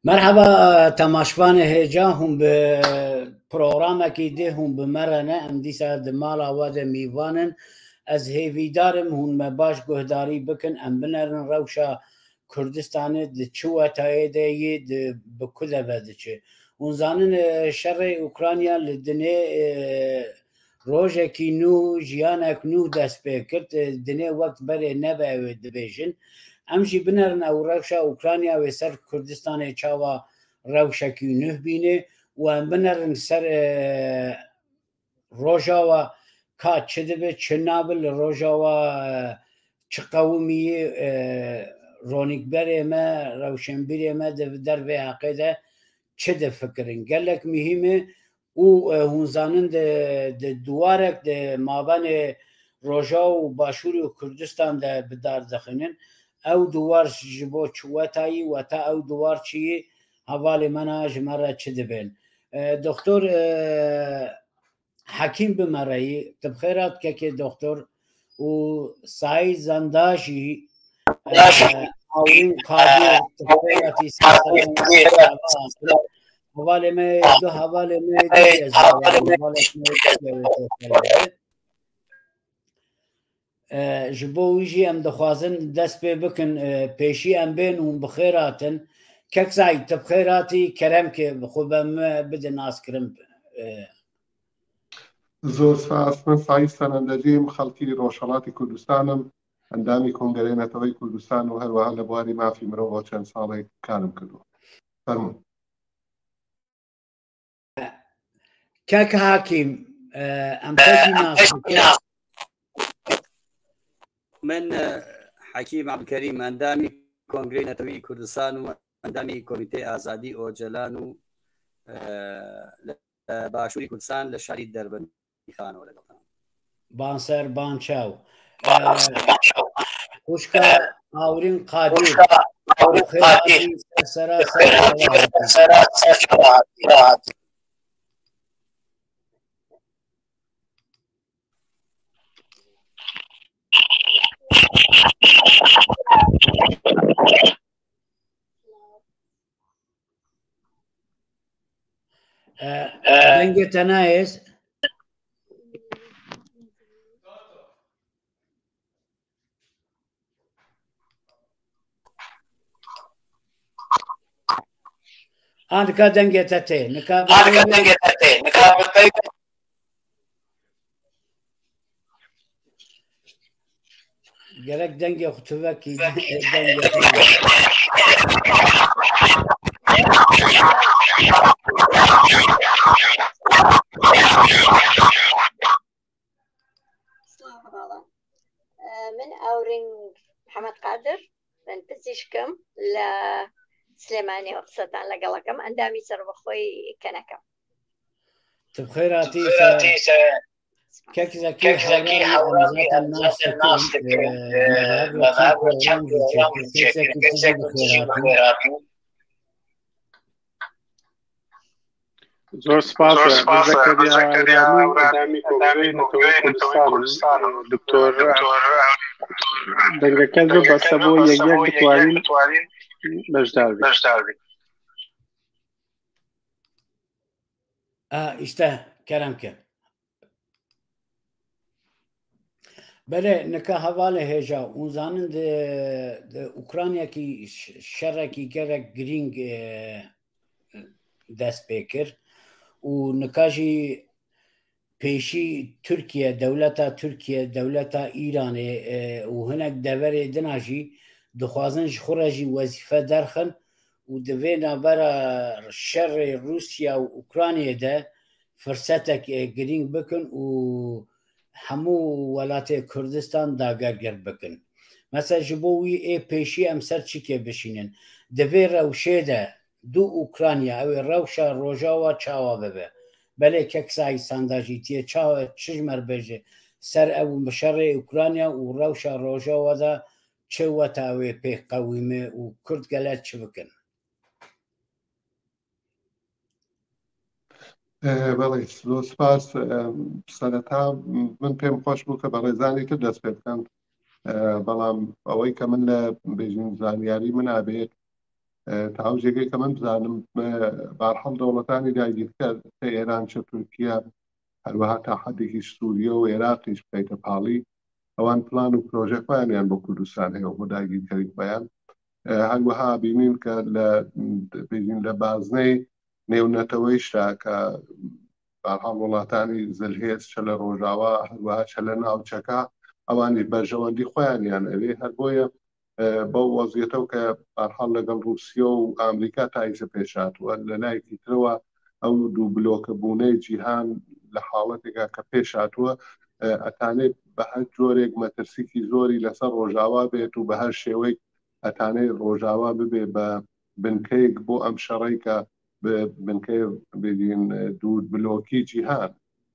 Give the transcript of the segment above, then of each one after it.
Merheba temaşvanê hêja hûn bi programekî dê hûn bi me re ne em dîsa di mala we de mîvan in. Ez hêvîdar im hûn me baş guhdarî bikin em binerin rewşa Kurdistanê di çi wetayê de yê di bi ku de ve diçe. Hûn zanin şerê Ukrayna li dinê rojekî nû jiyanek nû dest pê kir dinê wek berê nebe ew ê dibêjin. Em jî binerin ew rewşa Ukrayna wê ser Kurdistanê çawa rewşekî nûh bînê û em binerin ser Rojava ka çi dibe çi nabe li Rojava çi qewimiyê ronîkberê me rewşenbîrê me di dervê heqê de çi difikirin gelek muhîm e û hûn zanin di di duwarek di mabenê Rojava û Başûrê Kurdistan de bi dar dixînin. Ew duwar ji bo çi wetayî weta ew duwar çi yî hevalê me na ji me re çi dibên. Doktor Hekîm bi me re yî tu bi xêr hat kekê doktor û Saîd Zenda jî Awrîn Qadir tu bi xêr hatî hevalê me du hevalê me Ji bo wî jî em dixwazin dest pê bikin pêşî em bên hûn bi xêr hatin. Kek Saîd tu bi xêr hatî kerem ke xwe be me bide naskirin. Zor spas من سعید سەنەندەجیم خەڵکی ڕۆژهەڵاتی کوردستانم ئەندامی کۆنگرەی نەتەوەی کوردستان و هەروەها لە بواری مافی مرۆڤەوە چەند ساڵێک کارم کردووە. فەرموون. کاک حاکیم ئەم کەسی ناس من حەکیم عەبدولکەریم ئەندامی کۆنگرەی نەتەوەی کوردستان و ئەندامی کۆمیتەی ئازادی ئۆجەلان و لە باشووری کوردستان لە شاری دەربەندیخانەوە لەگەڵتان. بان سەر بان چاو خوشکە ئاورین قادر سەرا دەنگێ تەنایێس نکا دەنگێ تە تێ نکا گەرەک دەنگێ خوتوەکی من ئاورنگ محەممەد قادر من پزیشکم لە سلێمانی و قسەتان لەگەڵەکەم ئەندامی سەربەخۆی کەنەکەم تبخێراتی کاک زەکی هەورامی ناس زۆر سپاس زەکەریا ئەندامی کۆنگرەی نەتەوەی کوردستانم دکتۆر دەنگەکە زۆر بەسە بۆ یەک یەک بتوانین بەشدار بین. ئیستا کەرەم کە بەلێ نکا هەواڵێ هێژا و زانن ئوکرانیاکی شەڕێکی گەرەک گرینگ دەست پێ کرد و نکاژی پێشی تورکیە دەولەتا تورکیە دەولەتا ئیرانێ و هەنێک دەڤەرێ دنا ژی دخوازن ji xwe re jî wezîfe derxin û di vê navbera şerê Rûsya û Ukraynayê de firsetek girîng bikin û hemû welatê Kurdistan dagerger bikin. Mesela ji bo wî ê pêşî em ser çîkê bişînin. Di vê rewşê de du Ukrayna ew ê rewşa Rojava çawa bibe. Belê kek Saîd Sandajî tiyê çawa çi ji me re bêje ser ew bi şerê Ukrayna û rewşa Rojava de çi weta ew ê pê qewîme û Kurd gele çi bikin. بەڵێ زۆر سپاس سەرەتا من پێم خۆش بوو کە بەڕێزانی تر دەست پێ بکەن بەڵام ئەوەی کە من لە بێژین زانیاری من ئابێت. تا ئەو جێگەی کە من بزانم بارحاڵ دەوڵەتانی داگیرکەر چە ئێران چە تورکیا هەروەها تا حدێکی سووریە و عێراقیش بخەیتە پاڵی ئەوان پلان و پرۆژە خۆیانیان بۆ کوردستان هەیە و بۆ داگیرکەری خۆیان هەروەها بینین کە لە بینین لە بازنەی نێونەتەوەیشدا کە بارحاڵ وڵاتانی زلهێز چە لە ڕۆژاوا هەروەها چە لە ناوچەکە ئەوانیش بەرژەوەندی خۆیانیان ئەوێ هەر بۆیە بەو وەزیەتەوە کە بارحاڵ لەگەڵ ڕووسیە و ئامریکا تا ئیسە پێش هاتووە لە لایەکی ترەوە ئەو دوو بلۆکە بوونەی جیهان لە حاڵەتێکا کە پێش هاتووە ئەتانێت بە هەر جۆرێک مەترسیکی زۆری لەسەر ڕۆژاوا بێت و بە هەر شێوەیەک ئەتانێت ڕۆژاوا ببێ بە بنکەیەک بۆ ئەم شەڕەی کە بنکەی بێژین دوو بلۆکی جیهان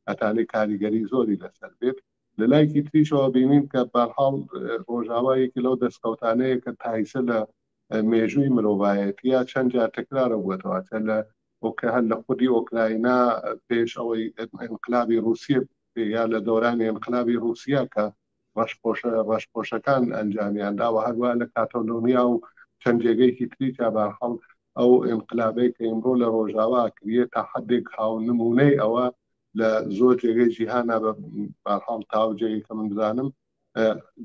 ئەتانێت کاریگەری زۆری لەسەر بێت لە لایەکی تریشەوە بینین کە بەرحاڵ ڕۆژاوا یەکی لەو دەستکەوتانەیە کە تایسە لە مێژووی مرۆڤایەتیە چەند جار تەکرارە بووەتەوە چە لە ئۆکە هەر لە خودی ئۆکراینا پێش ئەوەی ئینقلابی ڕووسیە یا لە دەورانی ئینقلابی ڕووسیا کە ڕەشپۆشە ڕەشپۆشەکان ئەنجامیان داوە هەروە لە کاتۆلۆنیا و چەند جێگەیەکی تری تا بەرحاڵ ئەو ئینقلابەی کە ئیمڕۆ لە ڕۆژاوا کریە تا حدێک هاو نمونەی ئەوە لە زۆر جێگەی جیهانا بە بارحاڵ تاو جێگەی کە من بزانم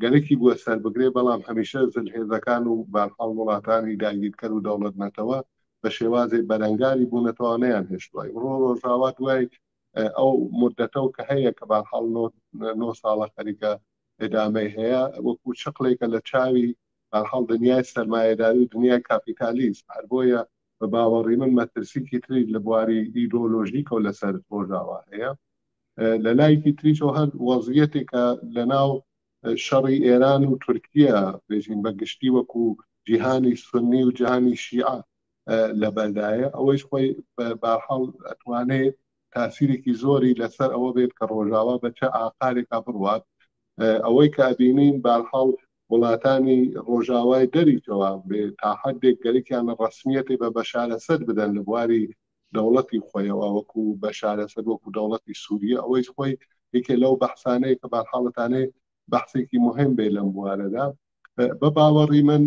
گەلێکی بووە سەر بگرێ بەڵام هەمیشە زلهێزەکان و بارحاڵ وڵاتانی داگیرکەر و دەوڵەت نەتەوە بە شێوازێ بەرەنگاری بوونەتەوە نەیان هێشتووە ئیمڕۆ ڕۆژاوا دوای ئەو مدەتەوە کە هەیە کە بارحاڵ نۆ ساڵە خەریکە ئەدامەی هەیە وەکو چقلێکە لە چاوی بارحاڵ دنیای سەرمایەداری و دنیای کاپیتالیزم هەر بۆیە بە باوەڕی من مەترسیکی تری لە بواری ئیدۆلۆژیکەوە لەسەر ڕۆژاوا هەیە لە لایەکی تریشەوە هەر وەزیەتێکە لە ناو شەڕی ئێران و تورکیا بێژین بە گشتی وەکو جیهانی سنی و جیهانی شیعە لەبەردایە ئەوەیش خۆی بەحاڵ ئەتوانێت تاسیرێکی زۆری لەسەر ئەوە بێت کە ڕۆژاوا بە چە ئاقارێکا بڕوات ئەوەی کە ئەبینین بارحاڵ وڵاتانی ڕۆژاوای دەریچەوە بێ تا حدێک گەرەکیانە ڕەسمیەتێ بە بەشار ئەسەد بدەن لە بواری دەوڵەتی خۆیەوە وەکو بەشار ئەسەد وەکو دەوڵەتی سووریە ئەوەیش خۆی یەکێ لەو بەحسانەیە کە بارحاڵەتانێ بەحسێکی مهم بێ لەم بوارەدا بە باوەڕی من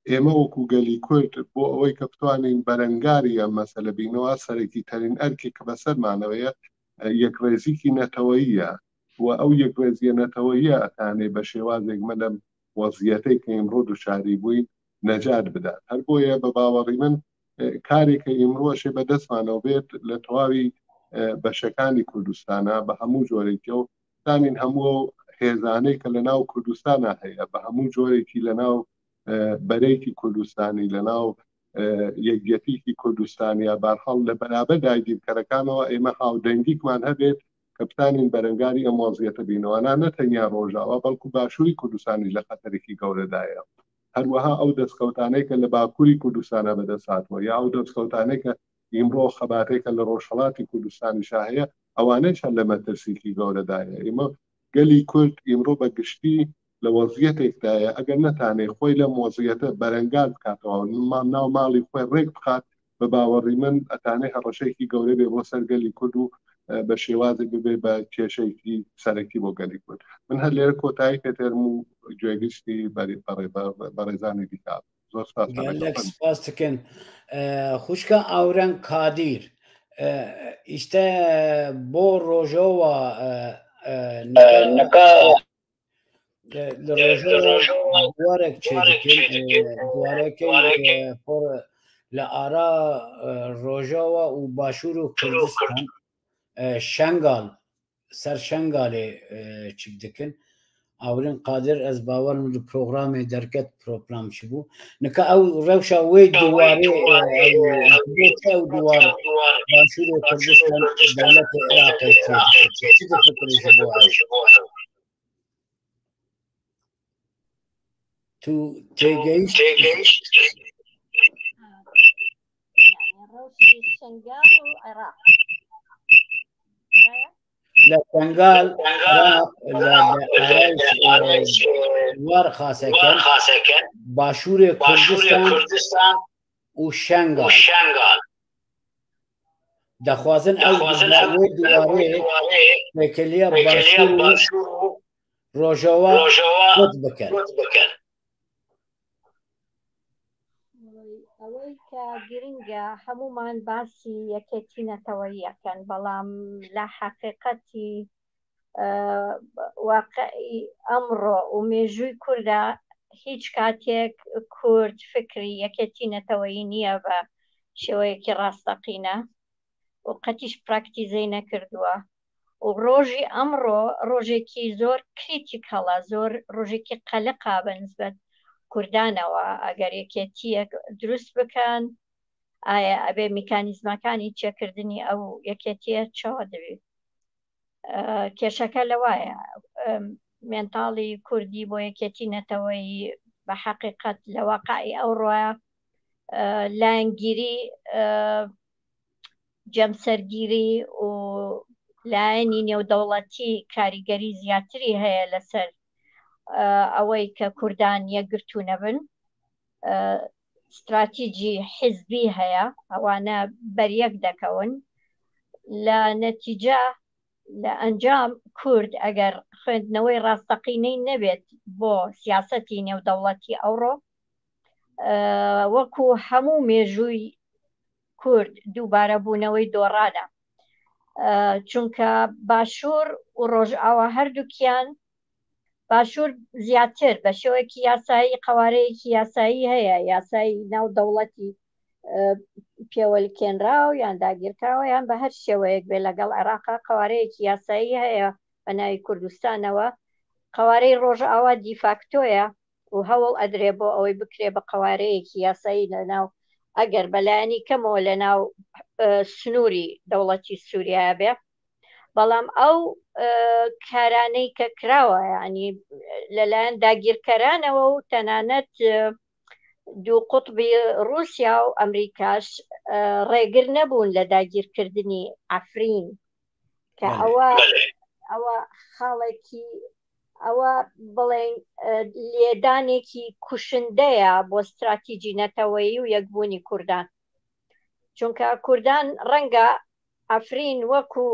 ئێمە وەکو گەلی کورد بۆ ئەوەی کە بتوانین بەرەنگاری ئەم مەسەلە بینەوە سەرەکی تەرین ئەرکێک کە بەسەرمانەوەیە یەکڕێزیکی نەتەوەییە و ئەو یەکڕێزیە نەتەوەییە ئەتانێ بە شێوازێک مە لەم وەزیەتەی کە ئیمڕۆ دوچاری بووین نەجات بدات هەر بۆیە بە باوەڕی من کارێک کە ئیمڕۆ ئەشێ بە دەستمانەوە بێت لە تەواوی بەشەکانی کوردستانە بە هەموو جۆرێکیەوە بتانین هەموو هێزانەی کە لە ناو کوردستانە هەیە بە هەموو جۆرێکی لە ناو بەرەیەکی کوردستانی لە ناو یەکگەتیکی کوردستان یا بارحاڵ لە بەرابەر داگیرکەرەکانەوە ئێمە هاودەنگیکمان هەبێت کە بتانین بەرەنگاری ئەم وەزیەتە بینەوە نا نەتەنیا ڕۆژاوا بەڵکو باشووری کوردستانیش لە خەتەرێکی گەورەدایە هەروەها ئەو دەستکەوتانەی کە لە باکووری کوردستانە بەدەست هاتووە یا ئەو دەستکەوتانەی کە ئیمڕۆ خەباتێکە لە ڕۆژهەڵاتی کوردستانیشا هەیە ئەوانەیش هەر لە مەترسیکی گەورەدایە ئێمە گەلی کورد ئیمڕۆ بە گشتی لە وەزیەتێکدایە ئەگەر نەتانێ خۆی لەم وەزیەتە بەرەنگار بکاتەوە ناو ماڵی خۆی ڕێک بخات بە باوەڕی من ئەتانێ هەڕەشەیەکی گەورە بێ بۆ سەر گەلی کورد و بە شێوازێک ببێ بە کێشەیەکی سەرەکی بۆ گەلی کورد من هەر لێرە کۆتایی پێتێرم و گوێگشتی بەڕێزانی دیکە زۆر سپاس گەلەک سپاس دکەن خوشکە ئاورەنگ قادیر ئیستە بۆ ڕۆژەوە نەکا لە ڕۆژەوە دوارێک چێ دوارەکەی پڕ لە ئارا ڕۆژەوە و باشوور و کوردستان شنگال سەر شنگالێ چک دکن ئاورین قادر ئەس باوەرم لە پرۆگرامێ دەرکەت پرۆپلام چ بوو نکە ئەو ڕەوشە وێ دووارێ ئەو دووار باشوور و کوردستان دەولەت عێراقێ چ دفکرێ بۆ ئەو تو تێگەیشت ڕەوشی شنگال و عێراق لە شنگال لە وار خاسەکەن باشوورێ کوردستان و شنگال دەخوازن ئەو دووارێ پێکەلیە باشوور و ڕۆژەوە قوت بکەن. ئەوەی کە گرنگە هەمومان باسی یەکێتی نەتەوەییەکەن بەڵام لە حەقیقەتی واقعی ئەمڕۆ و مێژووی کووردا هیچ کاتێک کورد فکری یەکێتی نەتەوەیی نییە بە شێوەیەکی ڕاستەقینە و قەتیش پراکتیزەی نەکردووە و ڕۆژی ئەمڕۆ ڕۆژێکی زۆر کریتیکەڵە زۆر ڕۆژێکی قەلقا بە نسبەت کوردانەوە ئەگەر یەکێتیەک دروست بکەن ئایا ئەبێ میکانیزمەکانی چێکردنی ئەو یەکێتیە چۆ دەبێت کێشەکە لەوایە مێنتاڵی کوردی بۆ یەکێتی نەتەوەیی بە حەقیقەت لە واقعی ئەوڕۆە لایەنگیری جەمسەرگیری و لایەنی نێودەوڵەتی کاریگەری زیاتری هەیە لەسەر ئەوەی کە کوردان یەکگرتوو نەبن ستراتیجی حیزبی هەیە ئەوانە بەریەک دەکەون لە نەتیجە لە ئەنجام کورد ئەگەر خوێندنەوەی ڕاستەقینەی نەبێت بۆ سیاسەتی نێودەوڵەتی ئەوڕۆ وەکو هەموو مێژووی کورد دووبارە بوونەوەی دۆڕانە چونکە باشوور و ڕۆژئاوا هەردووکیان باشوور زیاتر بە شێوەیەکی یاسایی قوارەیەکی یاسایی هەیە یاسایی ناو دەوڵەتی پێوەلکێنراو یان داگیرکراوە یان بە هەر شێوەیەک بێ لەگەڵ عێراقا قوارەیەکی یاسایی هەیە بە ناوی کوردستانەوە قوارەی ڕۆژئاوا دیفاکتۆیە و هەوڵ ئەدرێ بۆ ئەوەی بکرێ بە قوارەیەکی یاسایی لەناو ئەگەر بەلایەنی کەمەوە لەناو سنووری دەوڵەتی سووریا بێ بەڵام ئەو کارانەی کە کراوە ینی لەلایەن داگیرکەرانەوە و تەنانەت دوو قوتبی رووسیا و ئەمریکاش ڕێگر نەبوون لە داگیرکردنی عفرین کە ئەوە ئەوە خاڵێکی ئەوە بڵێن لێدانێکی کوشندەیە بۆ ستراتیجی نەتەوەیی و یەکبوونی کوردان چونکە کوردان ڕەنگە عەفرین وەکو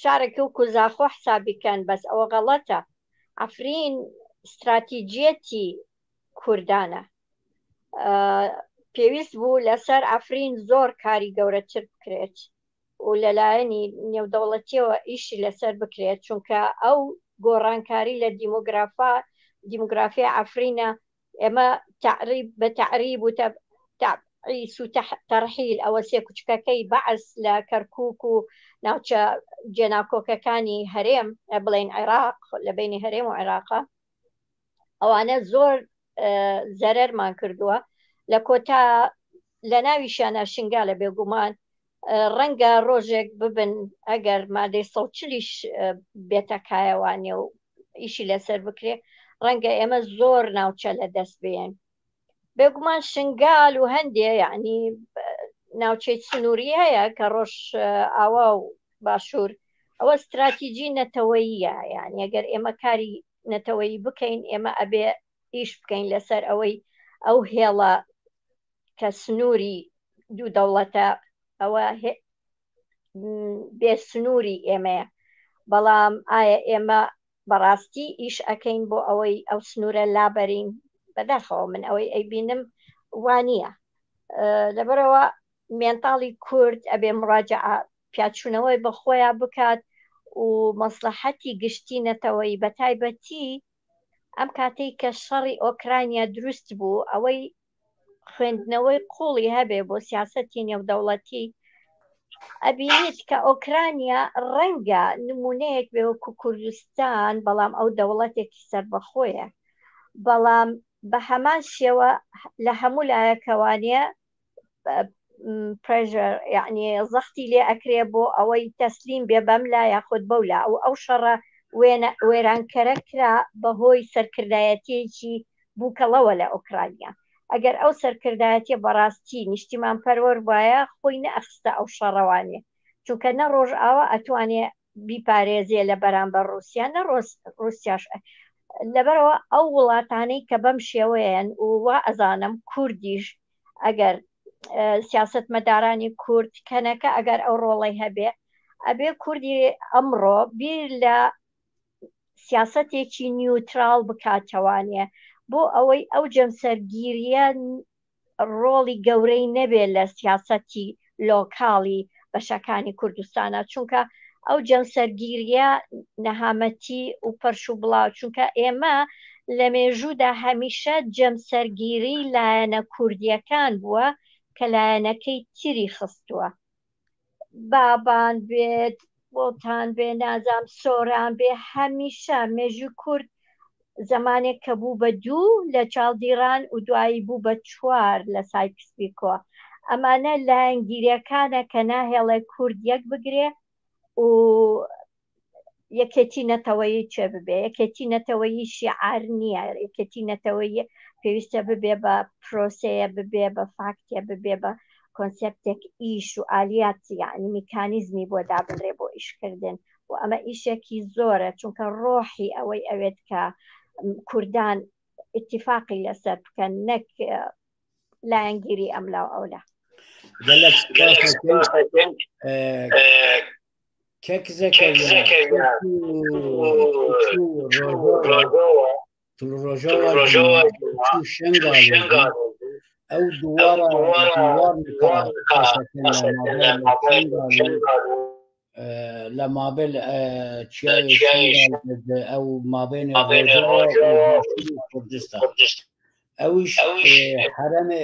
شارێکی وەکو زاخۆ حسابی کەن بەس ئەوە غەڵەتە عەفرین ستراتیجیەتی کوردانە پێویست بوو لەسەر عەفرین زۆر کاری گەورەتر بکرێت و لەلایەنی نێودەوڵەتیەوە ئیشی لەسەر بکرێت چونکە ئەو گۆڕانکاری لە دیمۆگرافا دیموگرافیا عەفرینە ئێمە تەعریب بە تەعریب و تەبعیس و تەرحیل ئەوە سێ کوچکەکەی بەعس لە کەرکوک و ناوچە جێناکۆکەکانی هەرێم بڵێن عێراق لە بینی هەرێم و عێراقا ئەوانە زۆر زەرەرمان کردووە لە کۆتا لە ناویشیانە شنگالە بێگومان ڕەنگە ڕۆژێک ببن ئەگەر مادەی سەوچلیش بێتە کایەوانێ و ئیشی لەسەر بکرێ ڕەنگە ئێمە زۆر ناوچە لە دەست بێن بێگومان شنگال و هەندێ یعنی ناوچەی سنووری هەیە کە ڕۆژ ئاوا و باشوور ئەوە استراتیجی نەتەوەیە یعنی ئەگەر ئێمە کاری نەتەوەیی بکەین ئێمە ئەبێ ئیش بکەین لەسەر ئەوەی ئەو هێڵە کە سنووری دوو دەوڵەتە ئەوە بێ سنووری ئێمەیە بەڵام ئایا ئێمە بەڕاستی ئیش ئەەکەین بۆ ئەوەی ئەو سنوورە لابەرین بەداخەوە من ئەوەی ئەیبینم وانە لەبەرەوە مێنتاڵی کورد ئەبێ مڕاجعە پیاچوونەوەی بە خۆیان بکات و مەسلحەتی گشتی نەتەوەی بە تایبەتی ئەم کاتەی کە شەڕی ئۆکرانیا دروست بوو ئەوەی خوێندنەوەی قوڵی هەبێ بۆ سیاسەتی نێودەوڵەتی ئەبینیت کە ئۆکرانیا ڕەنگە نمونەیەک بێ وەکو کوردستان بەڵام ئەو دەوڵەتێکی سەربەخۆیە بەڵام بە هەمان شێوە لە هەموو لایەکەوانە پرێژەر یعنی زەختی لێ ئەکرێ بۆ ئەوەی تەسلیم بێ بەم لا یاخود بەو لا ئەو ئەو شەڕە وێنە وێرانکەرە کرا بەهۆی سەرکردایەتیەکی بووکەڵەوە لە ئۆکرانیا ئەگەر ئەو سەرکردایەتیە بەڕاستی نیشتیمان پەروەر بایە خۆی نەئەخستە ئەو شەڕەوانێ چونکە نە ڕۆژئاوا ئەتوانێ بیپارێزێ لە بەرامبەر ڕوسیا نە ڕوسیاش لەبەرەوە ئەو وڵاتانەی کە بەم شێوەیەن و وا ئەزانم کوردیش ئەگەر سیاستمەدارانی کورد کەنەکە ئەگەر ئەو ڕۆڵی هەبێ ئەبێ کوردی ئەمڕۆ بیر لە سیاسەتێکی نیوتراڵ بکاتەوانێ بۆ ئەوەی ئەو جەمسەرگیریە ڕۆڵی گەورەی نەبێت لە سیاسەتی لۆکاڵی بەشەکانی کوردستانە چونکە ئەو جەمسەرگیریە نەهامەتی و پەرش و بڵاو چونکە ئێمە لە مێژوودا هەمیشە جەمسەرگیری لایەنە کوردیەکان بووە کە لایەنەکەی تری خستووە بابان بێت بۆتان بێ نازام سۆران بێ هەمیشە مێژوو کورد زمانێک کە بوو بە دوو لە چاڵدیران و دوایی بوو بە چوار لە سایکس بیکۆ ئەمانە لایەنگیریەکانە کە ناهێڵێ کورد یەک بگرێ و یەکێتی نەتەوەیی چێ ببێ یەکێتی نەتەوەیی شیعار نییە یەکێتی نەتەوەیی پێویستە ببێ بە پرۆسەیە ببێ بە فاکتێ ببێ بە کۆنسێپتێک ئیش و ئالیات یعنی میکانیزمی بۆ دابنرێ بۆ ئیشکردن و ئەمە ئیشێکی زۆرە چونکە ڕۆحی ئەوەی ئەوێت کە کوردان ئیتیفاقی لەسەر بکەن نەک لایەنگیری ئەملا و ئەولا. گەلەک سپاس ئەکەین. کەک زەکەریا ڕۆژەوە شنگال ئەو دووارە دووار لە مابل چیای ئەو مابێنێ کوردستان ئەویش حرەمێ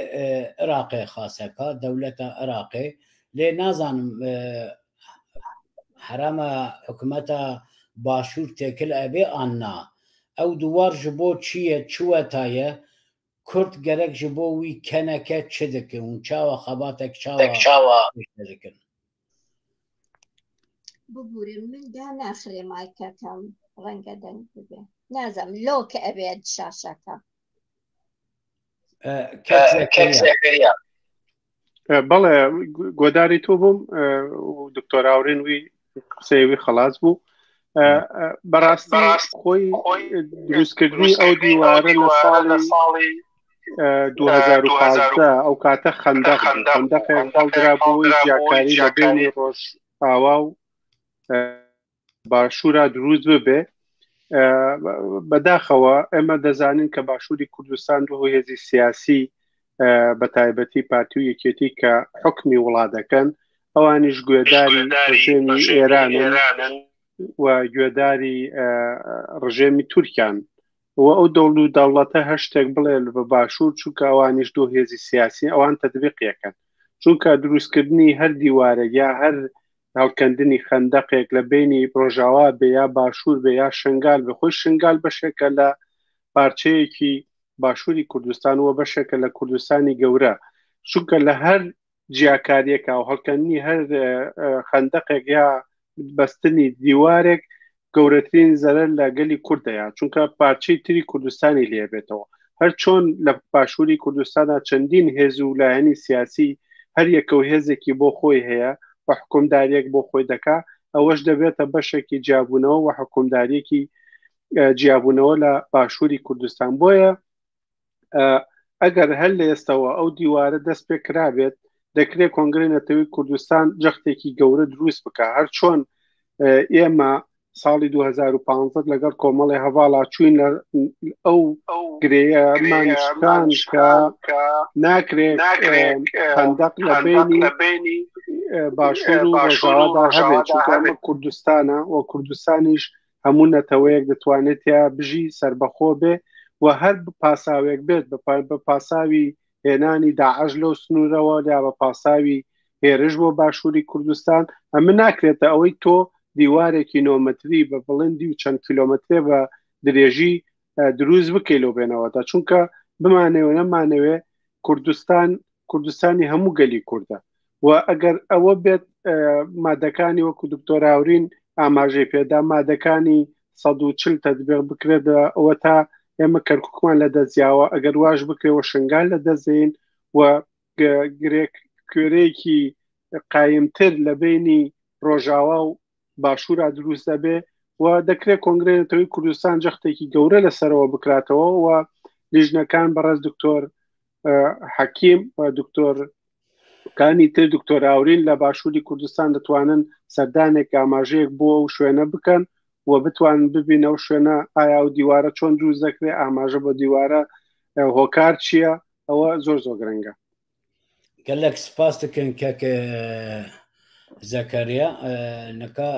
عراقێ خاسەکە دەولەتە عراقێ لێ نازانم حرەمە حکومەتە باشوور تێکل ئەبێ ئان نا ئەو دووار ji بۆ چییە چوە تایە کورد گەرەک ji بۆ وی کەنەکە چ دکن و چاوە خەباتێک چاوە دکن ببورن من دا ناخرێ مایکەکەم ڕەنگە دەنگ ببێ نازم لۆ کە ئەبێت شاشەکە بەڵێ گۆداری تۆ بووم دکتۆر ئاورین وی قسەیەوی خەڵاس بوو بەڕاستی خۆی دروستکردنی ئەو دیوارە لە ساڵی 2015 ئەو کاتە خەندەق خەندەقێک هەڵدرا بۆی جیاکاری لە بینی ڕۆژ ئاوا و باشوورا دروست ببێ بەداخەوە ئێمە دەزانین کە باشووری کوردستان دوو هێزی سیاسی بە تایبەتی پارتی و یەکێتی کە حکمی وڵات دەکەن ئەوانیش گوێداری ڕژێمی ئێرانن و گوێداری ڕژێمی تورکیان و ئەو دەوڵ و دەوڵەتە هەر شتێک بڵێ بە باشوور چونکە ئەوانیش دوو هێزی سیاسی ئەوان تەدبیقیەکەن چونکە دروستکردنی هەر دیوارێک یا هەر هەڵکەندنی خەندەقێک لە بینی ڕۆژاوا بێ یا باشوور بێ یا شنگال بێ خۆی شنگال بەشێکە لە پارچەیەکی باشووری کوردستان و بەشێکە لە کوردستانی گەورە چونکە لە هەر جیاکاریەکە و هەڵکەندنی هەر خەندەقێک یا بەستنی دیوارێک گەورەترین زەرەر لە گەلی کوردەیە چونکە پارچەی تری کوردستانی لێبێتەوە هەر چۆن لە باشووری کوردستاندا چەندین هێز و لایەنی سیاسی هەر یەکە و هێزێکی بۆ خۆی هەیە و حکومداریەک بۆ خۆی دەکا ئەوەش دەبێتە بەشێکی جیابوونەوە و حکومداریەکی جیابوونەوە لە باشووری کوردستان بۆیە ئەگەر هەر لە ئێستەوە ئەو دیوارە دەست پێ کرابێت دەکرێت کۆنگری نەتەوەی کوردستان جەختێکی گەورە دروست بکە هەر چۆن ئێمە ساڵی 2015 لەگەڵ کۆمەڵی هەواڵا چوین لە ئەو گرێیەمان شکان کە ناکرێت خەندەق لە بینی باشوور و ڕۆژاوادا هەبێت چونکە ئەمە کوردستانە و کوردستانیش هەموو نەتەوەیەک دەتوانێت تیا بژی سربەخۆ بێ و هەر پاساوێک بێت بە پاساوی هێنانی داعش لەو سنوورەوە یا بە پاساوی هێرش بۆ باشووری کوردستان ئەمە ناکرێتە ئەوەی تۆ دیوارێکی نۆمەتری بە بڵندی و چەند کیلۆمەترێ بە درێژی دروست بکەی لەو بێنەوەدا چونکە بمانەوێ نەمانەوێ کوردستان کوردستانی هەموو گەلی کوردە و ئەگەر ئەوە بێت مادەکانی وەکو دکتۆر هاورین ئاماژەی پێدا مادەکانی 140 تدبیق بکرێت ئەوە تا ئێمە کەرککمان لە دەستیاوە ئەگەر واش بکرێەوە شنگال لە دەستین و گرێک کوێرەیەکی قایمتر لە بینی ڕۆژاوا و باشوورا دروست دەبێ و دەکرێت کۆنگرەی نەتەوەی کوردستان جەختێکی گەورە لەسەرەوە بکراتەوە و لیژنەکان بەڕێز دکتۆر حەکیم و دکتۆر کانی تر دکتۆر ئاورین لە باشووری کوردستان دەتوانن سەردانێک ئاماژەیەک بۆ ئەو شوێنە بکەن و بتوان ببینە ئەو شوێنە ئایا و دیوارە چۆن دروست دەکرێت ئاماژە بە دیوارە هۆکار چییە ئەوە زۆر زۆر گرنگە. Gelek spas dikin kek Zekeriya. Nika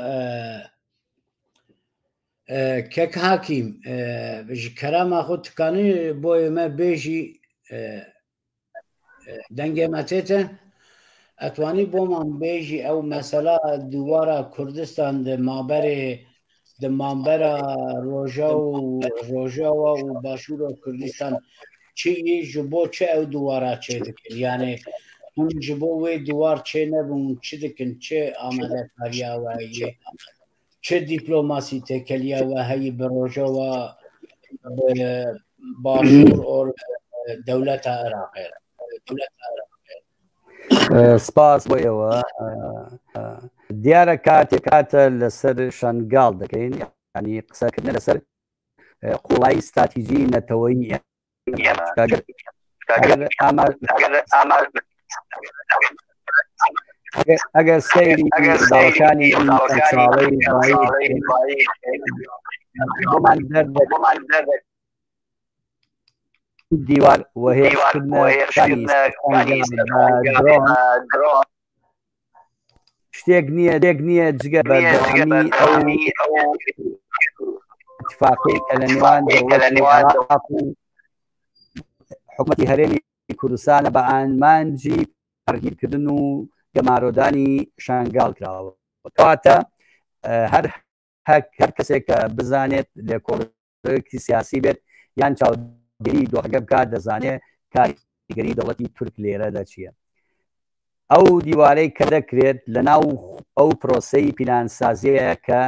kek Hakîm ji kerema xwe tikanî boyê me bêjî dengê me tête etwanî boman bêjî ew mesela dûwara Kurdistan di maberê di mambera roja û Rojava û Başûra Kurdistan çi yî ji bo çi ew dûwara çê dikin yanê hûn ji bo wê dûwar çê nebin hûn çi dikin çi amadekariya we heye çi dîplomasî têkeliya we heye bi Rojava bi Başûr or dewleta Iraqê re dewleta Iraqê سپاس بۆ ئێوە دیارە کاتێک کاتە لەسەر شەنگاڵ دەکەین ینی قسەکردن لەسەر قوڵایی ستراتیجی نەتەوەیی ئەگەر سەیری ساڵەکانی ساڵەی دیوار و هێرشکردنەکانی شتێک نییە دێک نییە جگە بەردەوامی ئەو اتفاقی کە لە نێوان عێراق و حکومەتی هەرێمی کوردستانە بە ئامانجی پەرگیرکردن و گەمارۆدانی شانگاڵ کراوە کەواتە هەر هەر کەسێک کە بزانێت لێکۆڵێکی سیاسی بێت یان چاودێری دۆخەکە بکات دەزانێت کاریگەری دەوڵەتی تورک لێرەدا چییە. ئەو دیوارەی کە دەکرێت لە ناو ئەو پرۆسەی پیلانسازیەیە کە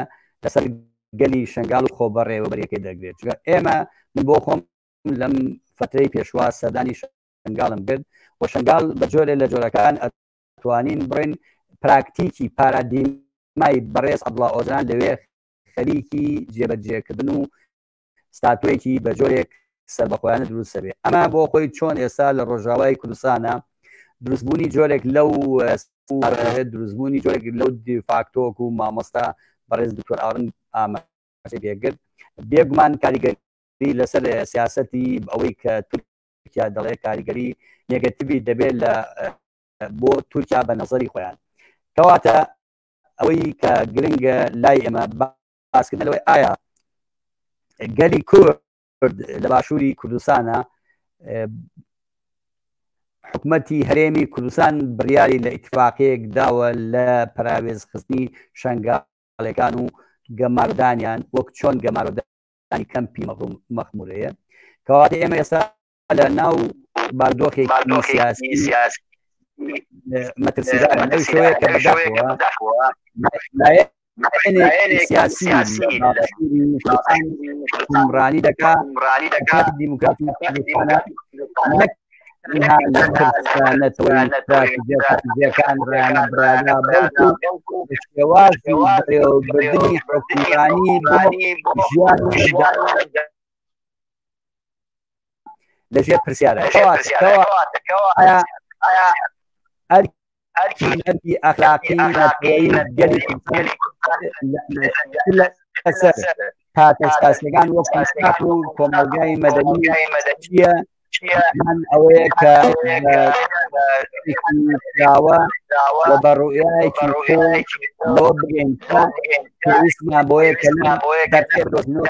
لەسەر گەلی شنگال و خۆبەڕێوەبەریەکەی دەگرێت چونکە ئێمە من بۆ خۆم لەم فترەی پێشوا سەردانی شنگالم کرد و شنگال بە جۆرێ لە جۆرەکان ئەتوانین بڕێن پراکتیکی پارادیمای بەڕێز عەبدوڵا ئۆجالان لەوێ خەریکی جێبەجێکردن و ستاتۆیەکی بە جۆرێک سەربەخۆیانە دروست دەبێت ئەمە بۆ خۆی چۆن ئێستا لە ڕۆژاوای کوردستانە دروستبوونی جۆرێک لەو دروستبوونی جۆرێک لەو دیفاکتۆک و مامۆستا بەڕێز دکتۆر ئاڕن ئاماژەی پێکرد بێگومان کاریگەری لەسەر سیاسەتی ئەوەی کە تورکیا دەڵێ کاریگەری نێگەتیڤی دەبێت لە بۆ تورکیا بە نەزەری خۆیان کەواتە ئەوەی کە گرنگە لای ئێمە باسکردن لەوەی ئایا گەلی کورد لە باشووری کوردستانە حکومەتی هەرێمی کوردستان بڕیاری لە ئیتفاقەیەک داوە لە پەراوێزخستنی شەنگاڵەکان و گەماردانیان وەک چۆن گەمارۆدانی کەمپی مەخمورەیە کەواتە ئێمە ئێستا لە ناو بارودۆخێکی سیاسی مەترسیدار لەو شێوەیە کە بەداخەوە لایەنێکی سیاسی حوکمڕانی دەکا پارتی دیموکراتی کوردستانە نەک تەنها لە پرسە نەتەوەیی ستراتیژییەکان ڕایانە برادا بەڵکو بە شێوازی بەڕێوەبردنی حوکمڕانی بۆ ژیان و لەژێر پرسیارە ئەرکی ئەخلاقی نەتەوەیی گەلی لەسەر پارتە سیاسیەکان وەک حکومەت و کۆمەڵگای مەدەنی چییە یان ئەوەیە کە کراوە و بە ڕوئیایەکی قووڵ لەوە بگەین کە پێویستمان بۆیە کە لەم دەرفەتە دۆزینەوە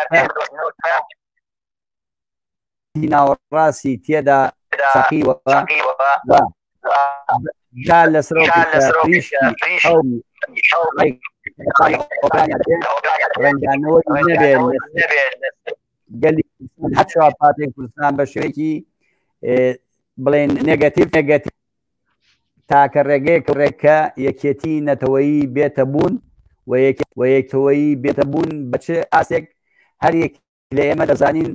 ناوەڕاستی تێدا چەقیوە و جا لەسەر ئەو ڕەنگدانەوەی نەبێت گەلی هەر چوار پارچەی کوردستان بە شێوەیەکی بڵێن نێگەتیڤ نێگەتیڤ تاکە ڕێگەیەک ڕێکە یەکێتی نەتەوەیی بێتە بوون و یەکەوەیی بێتە بوون بە چ ئاستێک هەر یەک لە ئێمە دەزانین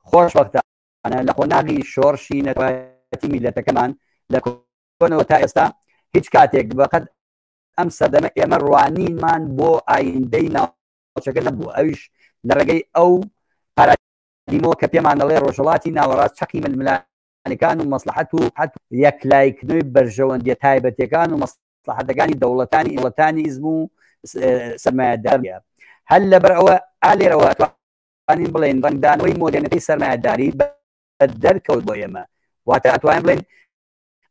خۆشبەختانە لە قۆناغی شۆڕشی نەتەوایەتی میللەتەکەمان لە کۆنەوە تا ئێستا هیچ کاتێک بەقەد ئەم سەردەمە ئێمە ڕوانینمان بۆ ئایندەی ناوچەکە نەبوو ئەویش لە ڕێگەی ئەو پارادیمەوە کە پێمان دەڵێ ڕۆژهەڵاتی ناوەڕاست چەقی ململانێکان و مەسڵەحەت و یەکلایکردنەوەی بەرژەوەندیە تایبەتیەکان و مەسڵەحەتەکانی دەوڵەتانی وڵەتانی ئیزم و سەرمایەداریە هەر لەبەر ئەوە ئالێرەوە ئەتوانین بڵێن ڕەنگدانەوەی مۆدێرنەتی سەرمایەداری بە دەرکەوت بۆ ئێمە واتە ئەتوانین بڵێن.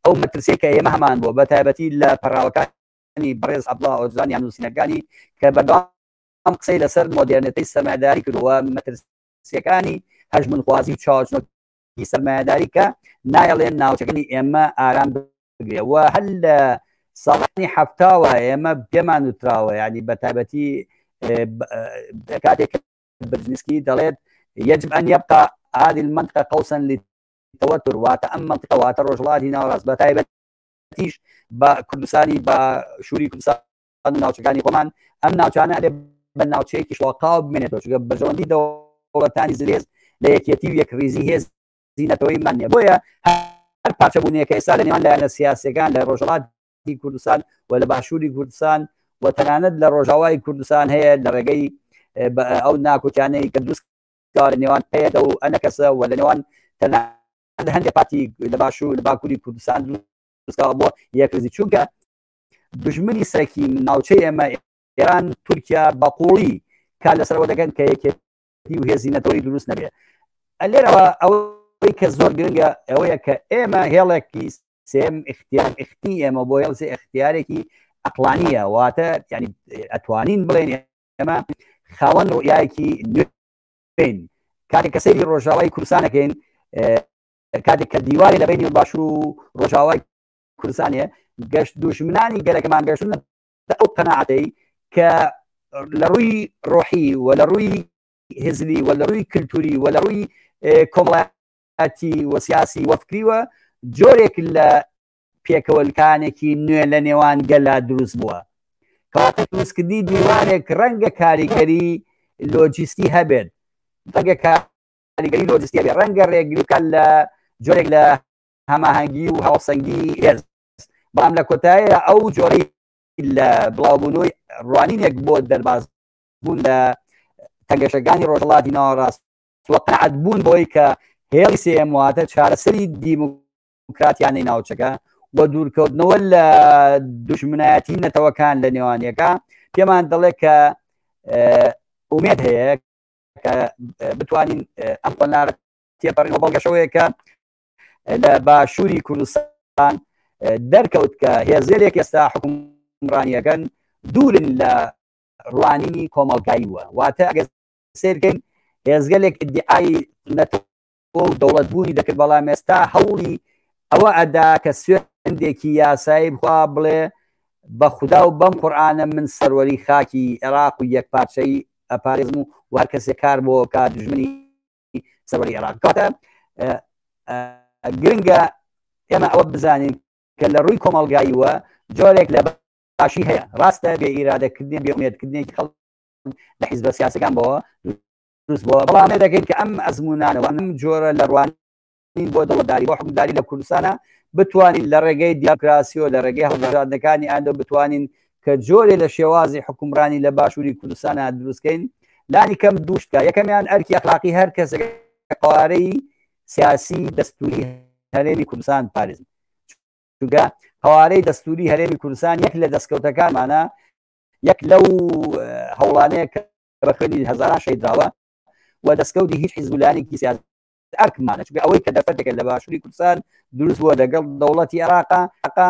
ئەو مەترسیەی کە ئێمە هەمان بووە بە تایبەتی لە پەڕاوەکانی بەڕێز عەبدوڵا ئۆجالان یان نووسینەکانی کە بەردەوام قسەی لەسەر مۆدێرنێتەی سەرمایەداری کردووە، مەترسیەکانی هەژموونخوازی و چاوچنۆکی سەرمایەداری کە نایەڵێن ناوچەکانی ئێمە ئارام بگرێ و هەر لە ساڵانی حەفتاوە ئێمە پێمان وتراوە، یعنی بە تایبەتی کاتێک برجنسکی دەڵێت يجب أن يبقى هذه المنطقة قوسا للتوتر، واتە ئەم منطقە واتە ڕۆژهەڵاتی ناوەڕاست بە تایبەتیش بە کوردستانی بە شووری کوردستان و ناوچەکانی خۆمان ئەم ناوچانە ئەبێ بە ناوچەیەکی شڵەقاو بمێنێتەوە، چونکە بەرژەوەندی دەوڵەتانی زلهێز لە یەکێتی و یەکڕیزی هێزی نەتەوەیمان نییە. بۆیە هەر پارچەبوونێک کە ئێستا لە نێوان لایەنە سیاسیەکان لە ڕۆژهەڵاتی کوردستان و لە باشووری کوردستان و تەنانەت لە ڕۆژاوای کوردستان هەیە لە ڕێگەی ئەو ناکۆکیانەی کە دروست لە نێوان پەیەدە و ئەنەکەسە و لە نێوان تەنانەت هەندێک پارتی لە باشوور لە باکووری کوردستان دروستکراوە بۆ یەکڕیزی، چونکە دژمنی سەرەکی ناوچەی ئێمە ئێران تورکیا بە قوڵی کار لەسەرەوە دەکەن کە یەکێتی و هێزی نەتەوەی دروست نەبێت. لێرەوە ئەوەی کە زۆر گرنگە ئەوەیە کە ئێمە هێڵێکی سێم اختیار اختی ئێمە بۆ هێڵ سێ اختیارێکی ئەقلانیە، واتە یعنی ئەتوانین بڵێن ئێمە خاوەن ڕوئیایەکی نوێین. کاتێک کە سەیری ڕۆژاوای کوردستانەکەین، کاتێک کە دیواری لە بینی باشوور و ڕۆژاوای کوردستانێ گەشت دوژمنانی گەلەکەمان گەشتن ئەو قەناعەتەی کە لە ڕووی ڕۆحی و لە ڕووی هزری و لە ڕووی کللتوری و لە ڕووی کۆمەڵایەتی و سیاسی و فکریوە جۆرێک لە پێکەوەلکانێکی نوێ لە نێوان گەلا دروست بووە. کەواتە دروستکردنی دیوارێک ڕەنگە کاریگەری لۆجیستی هەبێت، ڕەنگە کاریگەری لۆجیستی هەبێت، ڕەنگە ڕێگری بکات لە جۆرێک لە هەماهەنگی و هاوسەنگی هێز، بەڵام لە کۆتاییدا ئەو جۆرەی لە بڵاوبوونەوەی ڕوانینێک بۆ دەربازبوون لە تەنگەشەکانی ڕۆژهەڵاتی ناوەڕاست و قەناعەت بوون بەوەی کە هێڵی سێیەم واتە چارەسەری دیموکراتیانەی ناوچەکە و دوورکەوتنەوە لە دوژمنایەتی نەتەوەکان لە نێوانیەکە پێمان دەڵێ کە ئومێد هەیە کە بتوانین ئەم قۆناغە تێپەڕین و بەڵگەشەوەیە کە لە باشووری کوردستان دەرکەوت کە هێزێلێک ئێستا حکومڕانیەکەن دوورن لە ڕوانینی کۆمەڵگاییوە، واتە ئەگەر سێرکەین هێزگەلێک ئیدعای نەتەوە و دەوڵەت بوونی دەکرد، بەڵام ئێستا هەوڵی ئەوە ئەدا کە سوێندێکی یاسایی بخوا بڵێ بە خودا و بەم قورئانە من سەروەری خاکی عێراق و یەکپارچەیی ئەپارێزم و هەر کەسێک کار بۆ بکات دوژمنی سەروەری عێراق. کەواتە گرنگە ئێمە ئەوە بزانین کە لە ڕووی کۆمەڵگاییوە جۆرێک لە باشی هەیە. ڕاستە بێ ئیرادەکردنی بێ ئومێدکردنێکی خەڵک لە حیزبە سیاسەکان بۆ دروست بووە، بەڵام دەکەین کە ئەم ئەزمونانەوە ئەم جۆرە لە ڕوانین بۆ دەوڵەتداری بۆ حکومداری لە کوردستانە بتوانین لە ڕێگەی دیموکراسیەوە لە ڕێگەی هەڵبژاردنەکانی ئایندە بتوانین کە جۆرێ لە شێوازی حکومڕانی لە باشووری کوردستانە دروستکەین لانی کەم دوو شتە، یەکەمیان ئەرکی ئەخلاقی هەر کەسێک قەوارەی سیاسی دەستوری هەرێمی کوردستان پارێزن، چونکە قەوارەی دەستوری هەرێمی کوردستان یەک لە دەستکەوتەکانمانە، یەک لەو هەوڵانەیە کە بە خوێنی هەزاران شەهیدراوە و دەستکەوتی هیچ حیزب و لایەنێکی سیاسی ئەرکمانە، چونکە ئەوەی کە دەرفەتێکە لە باشووری کوردستان دروست بووە لەگەڵ دەوڵەتی عێراقا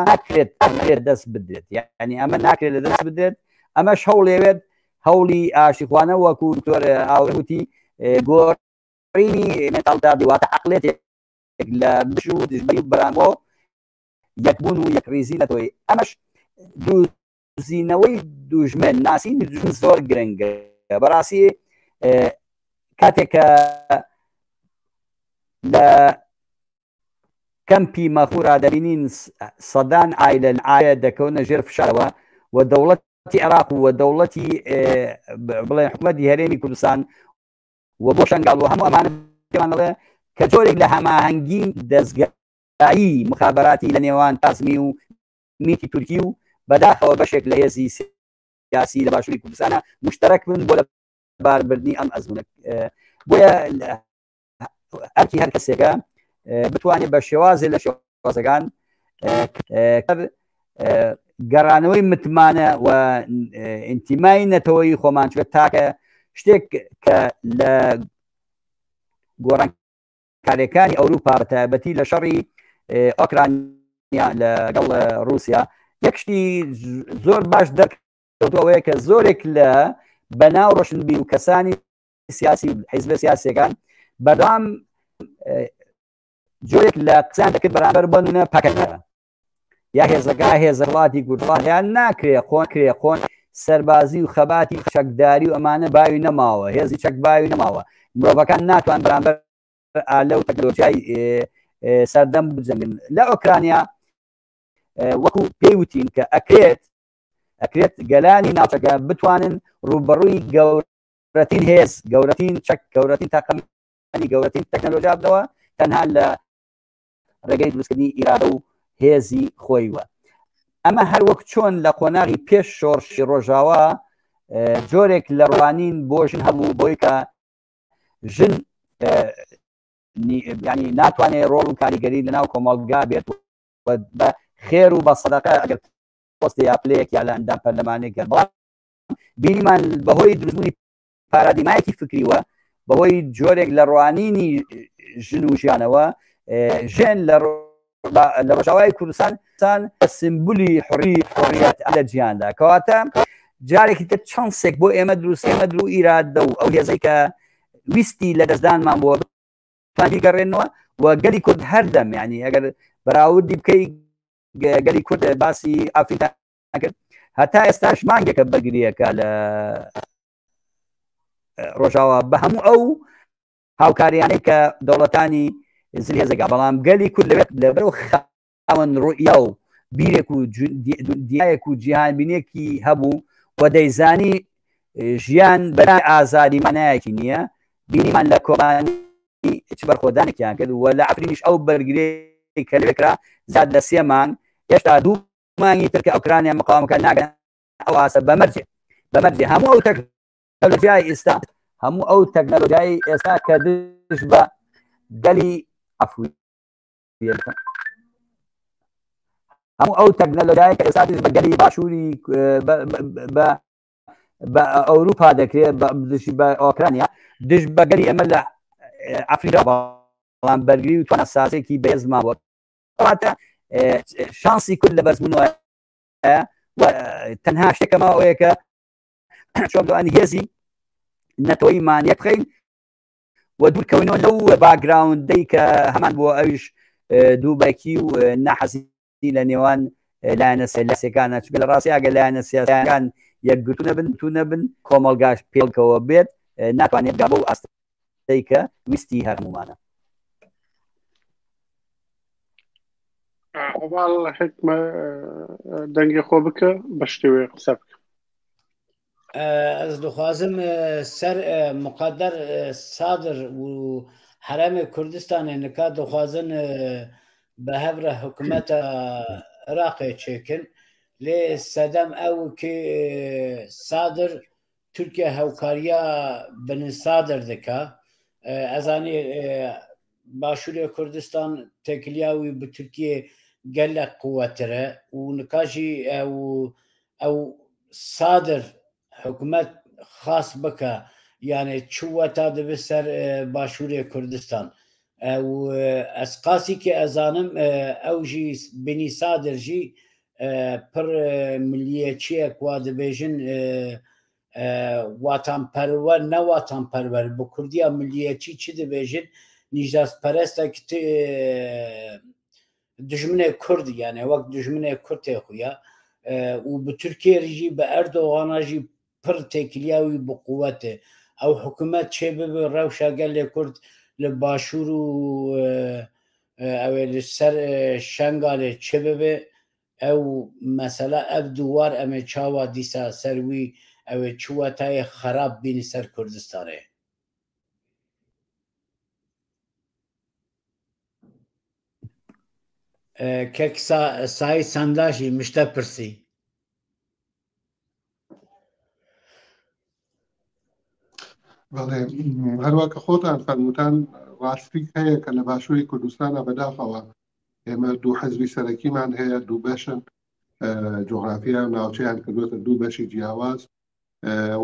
ناکرێت ناکرێت دەست بدرێت، یعنی ئەمە ناکرێت لە دەست بدرێت. ئەمەش هەوڵێوێت هەوڵی ئاشتیخوانە وەکو دکتۆر ئاوڕ وتی گۆڕینی مێنتاڵیتاتی واتە عەقڵێتێک لە دژ و دژبەری و بەرامبۆ یەکبوون و یەکڕیزی نەتەوەیی. ئەمەش دۆزینەوەی دوژمن، ناسینی دوژمن زۆر گرنگە بەڕاستی. کاتێک کە لە کەمپی مەخورا دەبینین سەدان ئایلە ئاە دەکەونە ژێر فشارەوە و دەوڵەتی عێراق و دەوڵەتی بڵێ حکوومەتی هەرێمی کوردستان و بۆ شەنگاڵ و هەموو ئەمانە پێمان دەڵێ کە جۆرێک لە هەماهەنگی دەزگایی مخابراتی لە نێوان تازمی و میتی تورکی و بەداخەوە بەشێک لە هێزی سیاسی لە باشووری کوردستانە مشتەرەک بن بۆ لە باربردنی ئەم ئەزمونە. بۆیە ئەرکی هەر کەسێکە بتوانێت بە شێوازێ لە شێوازەکان گەڕانەوەی متمانە و ئینتیمای نەتەوەی خۆمان، چکە تاکە شتێک کە لە گۆڕانکاریەکانی ئەوروپا بە تایبەتی لە شەڕی ئۆکرانیا. لەگەڵ رووسیا یەک شتی زۆر باش دەرکەوتووە ئەوەیە کە زۆرێک لە بەناو ڕۆشنبیر و کەسانی سیاسی و حیزبە سیاسیەکان بەردەوام جۆرێک لە قسەیان دەکرد بەرامبەر بۆ نمونە پەکەکە یا هێزەکە هێزە وڵاتی کوردستان یان ناکرێ قۆن کرێ قۆن سەربازی و خەباتی چەکداری و ئەمانە باوی نەماوە هێزی چەک باوی نەماوە مرۆڤەکان ناتوان بەرامبەر ئالە و تەکنەلۆژیای سەردەم بجەنگن لە ئۆکرانیا وەکو پێی وتین کە ئەکرێت ئەکرێت گەلانی ناوچەکە بتوانن ڕووبەڕووی گەورەترین هێز گەورەترین چەک گەورەترین تاقەمەنی گەورەترین تەکنەلۆژیا بنەوە تەنها لە ڕێگەی دروستکردنی ئیرادە و هێزی خۆیوە ئەمە هەر وەک چۆن لە قۆناغی پێش شۆڕشی ڕۆژاوا جۆرێک لە ڕوانین بۆ ژن هەبوو بۆی کە ژن ینی ناتوانێت ڕۆڵ و کاریگەری لەناو کۆمەڵگا بێت بە خێر و بە سەدەقە ئەگەر پۆستی یا پلەیەک یا لە ئەندام پەرلەمانێک گەر بەڵام بینیمان بەهۆی دروستبوونی پارادیمایەکی فکریوە بەهۆی جۆرێک لە ڕوانینی ژن و ژیانەوە ژێن لە لە ڕۆژاوای کوردستان سمبولی حڕی حڕیەت لە جیهاندا کەواتە جارێکی تر چانسێک بۆ ئێمە دروست ئێمە درو ئیرادە و ئەو هێزەی کە ویستی لە دەستدانمان بۆ گەڕێنەوە و گەلی کورد هەردەم ینی ئەگەر بەراوردی بکەی گەلی کورد باسی ئافریقا کرد هەتا ئێستاش مانگێکە بەرگریەکە لە ڕۆژاوا بە هەموو ئەو هاوکاریانەی کە دەوڵەتانی زلهێزەکە بەڵام گەلی کورد لەوێت لەبەر خاوەن ڕوئیا و بیرێک و دیایەک و جیهانبینێکی هەبوو و دەیزانی ژیان بە ئازادی مانایەکی نییە بینیمان لە کۆبانی چ بەرخۆدانێکیان کرد و لە عەفرینیش ئەو بەرگری کە لەوێ کرا زیاد لە سێ مانگ هێشتا دوو مانگی تر کە ئۆکرانیا مقاومەکە ناگەن ئەو ئاستە بەمەرجێ بەمەرجێ هەموو ئەو تەکنەلۆژیای ئێستا هەموو ئەو تەکنەلۆژیای ئێستا کە دژ بە گەلی عەفوی هەموو ئەو تەکنەلۆژیای کە ئێستا دژ بە گەلی باشووری بە بە ئەوروپا دەکرێت دژی بە ئۆکرانیا دژ بە گەلی ئێمە لە ئەفریقا بەڵام بەرگری و تواناسازێکی بەهێزمان بووە واتە شانسی کورد لە بەرزبوونەوە تەنها شتێکەما ئەوەیە کە چۆن دوانی هێزی نەتەوەیمان یەک بخەین و دوورکەونەوە لەو باگراوندەی کە هەمان بووە ئەویش دووبەکی و ناحەزی لە نێوان لایەنە سیاسیەکانە چونکە لە ڕاستی ئەگەر لایەنە سیاسیەکان یەکگرتوو نەبن تو نەبن کۆمەڵگاش پێکەوە بێت ناتوانێت بگا بەو ئاستەی کە ویستی هەموومانە. هەواڵ حکمە دەنگی خۆ بکە بە شتێوەیە قسە بکە. ئەز دخوازم سەر مقدر سادر و حرەمێ کوردستانێ نکا دخوازن بە هەڤرە حکومەتە عراقێ چێکن لێ سەدەم ئەو کی سادر تورکیا هەوکاریا بن سادر دکا ئەزانی باشوورێ کوردستان تێکلیاوی bi Tirkiyê gelek quwettir e û nika jî ew ew Sadir hikûmet xas bike yanê çi weta dibe ser Başûrê Kurdistan ew ez qasî ki ez zanim ew jî Binî Sadir jî pir milliyetçiyek wa dibêjin Watanperwer ne watanperwer bi kurdiya milliyetçî çi dibêjin nîjadperestek dijminê kurd yani wek dijminê kurd tê xuya û bi Tirkiyê jî bi Erdoğana jî pir têkiliya wî bi quwet e. Ew hikûmet çê bibe rewşa gelê kurd li başûr û ew ê li ser Şengalê çi bibe Ew mesela ev diwar em ê çawa dîsa ser wî ew ê çi wetayê xerab bînî ser Kurdistanê. Kek Saîd Senda jî mişte pirsî. بەڵێ هەروە کە خۆتان فەرمووتان ڕاستیک هەیە کە لە باشووری کوردستانە بەداخەوە ئێمە دوو حزبی سەرەکیمان هەیە دوو بەشن جۆغرافیا و ناوچەیان کردوێتە دوو بەشی جیاواز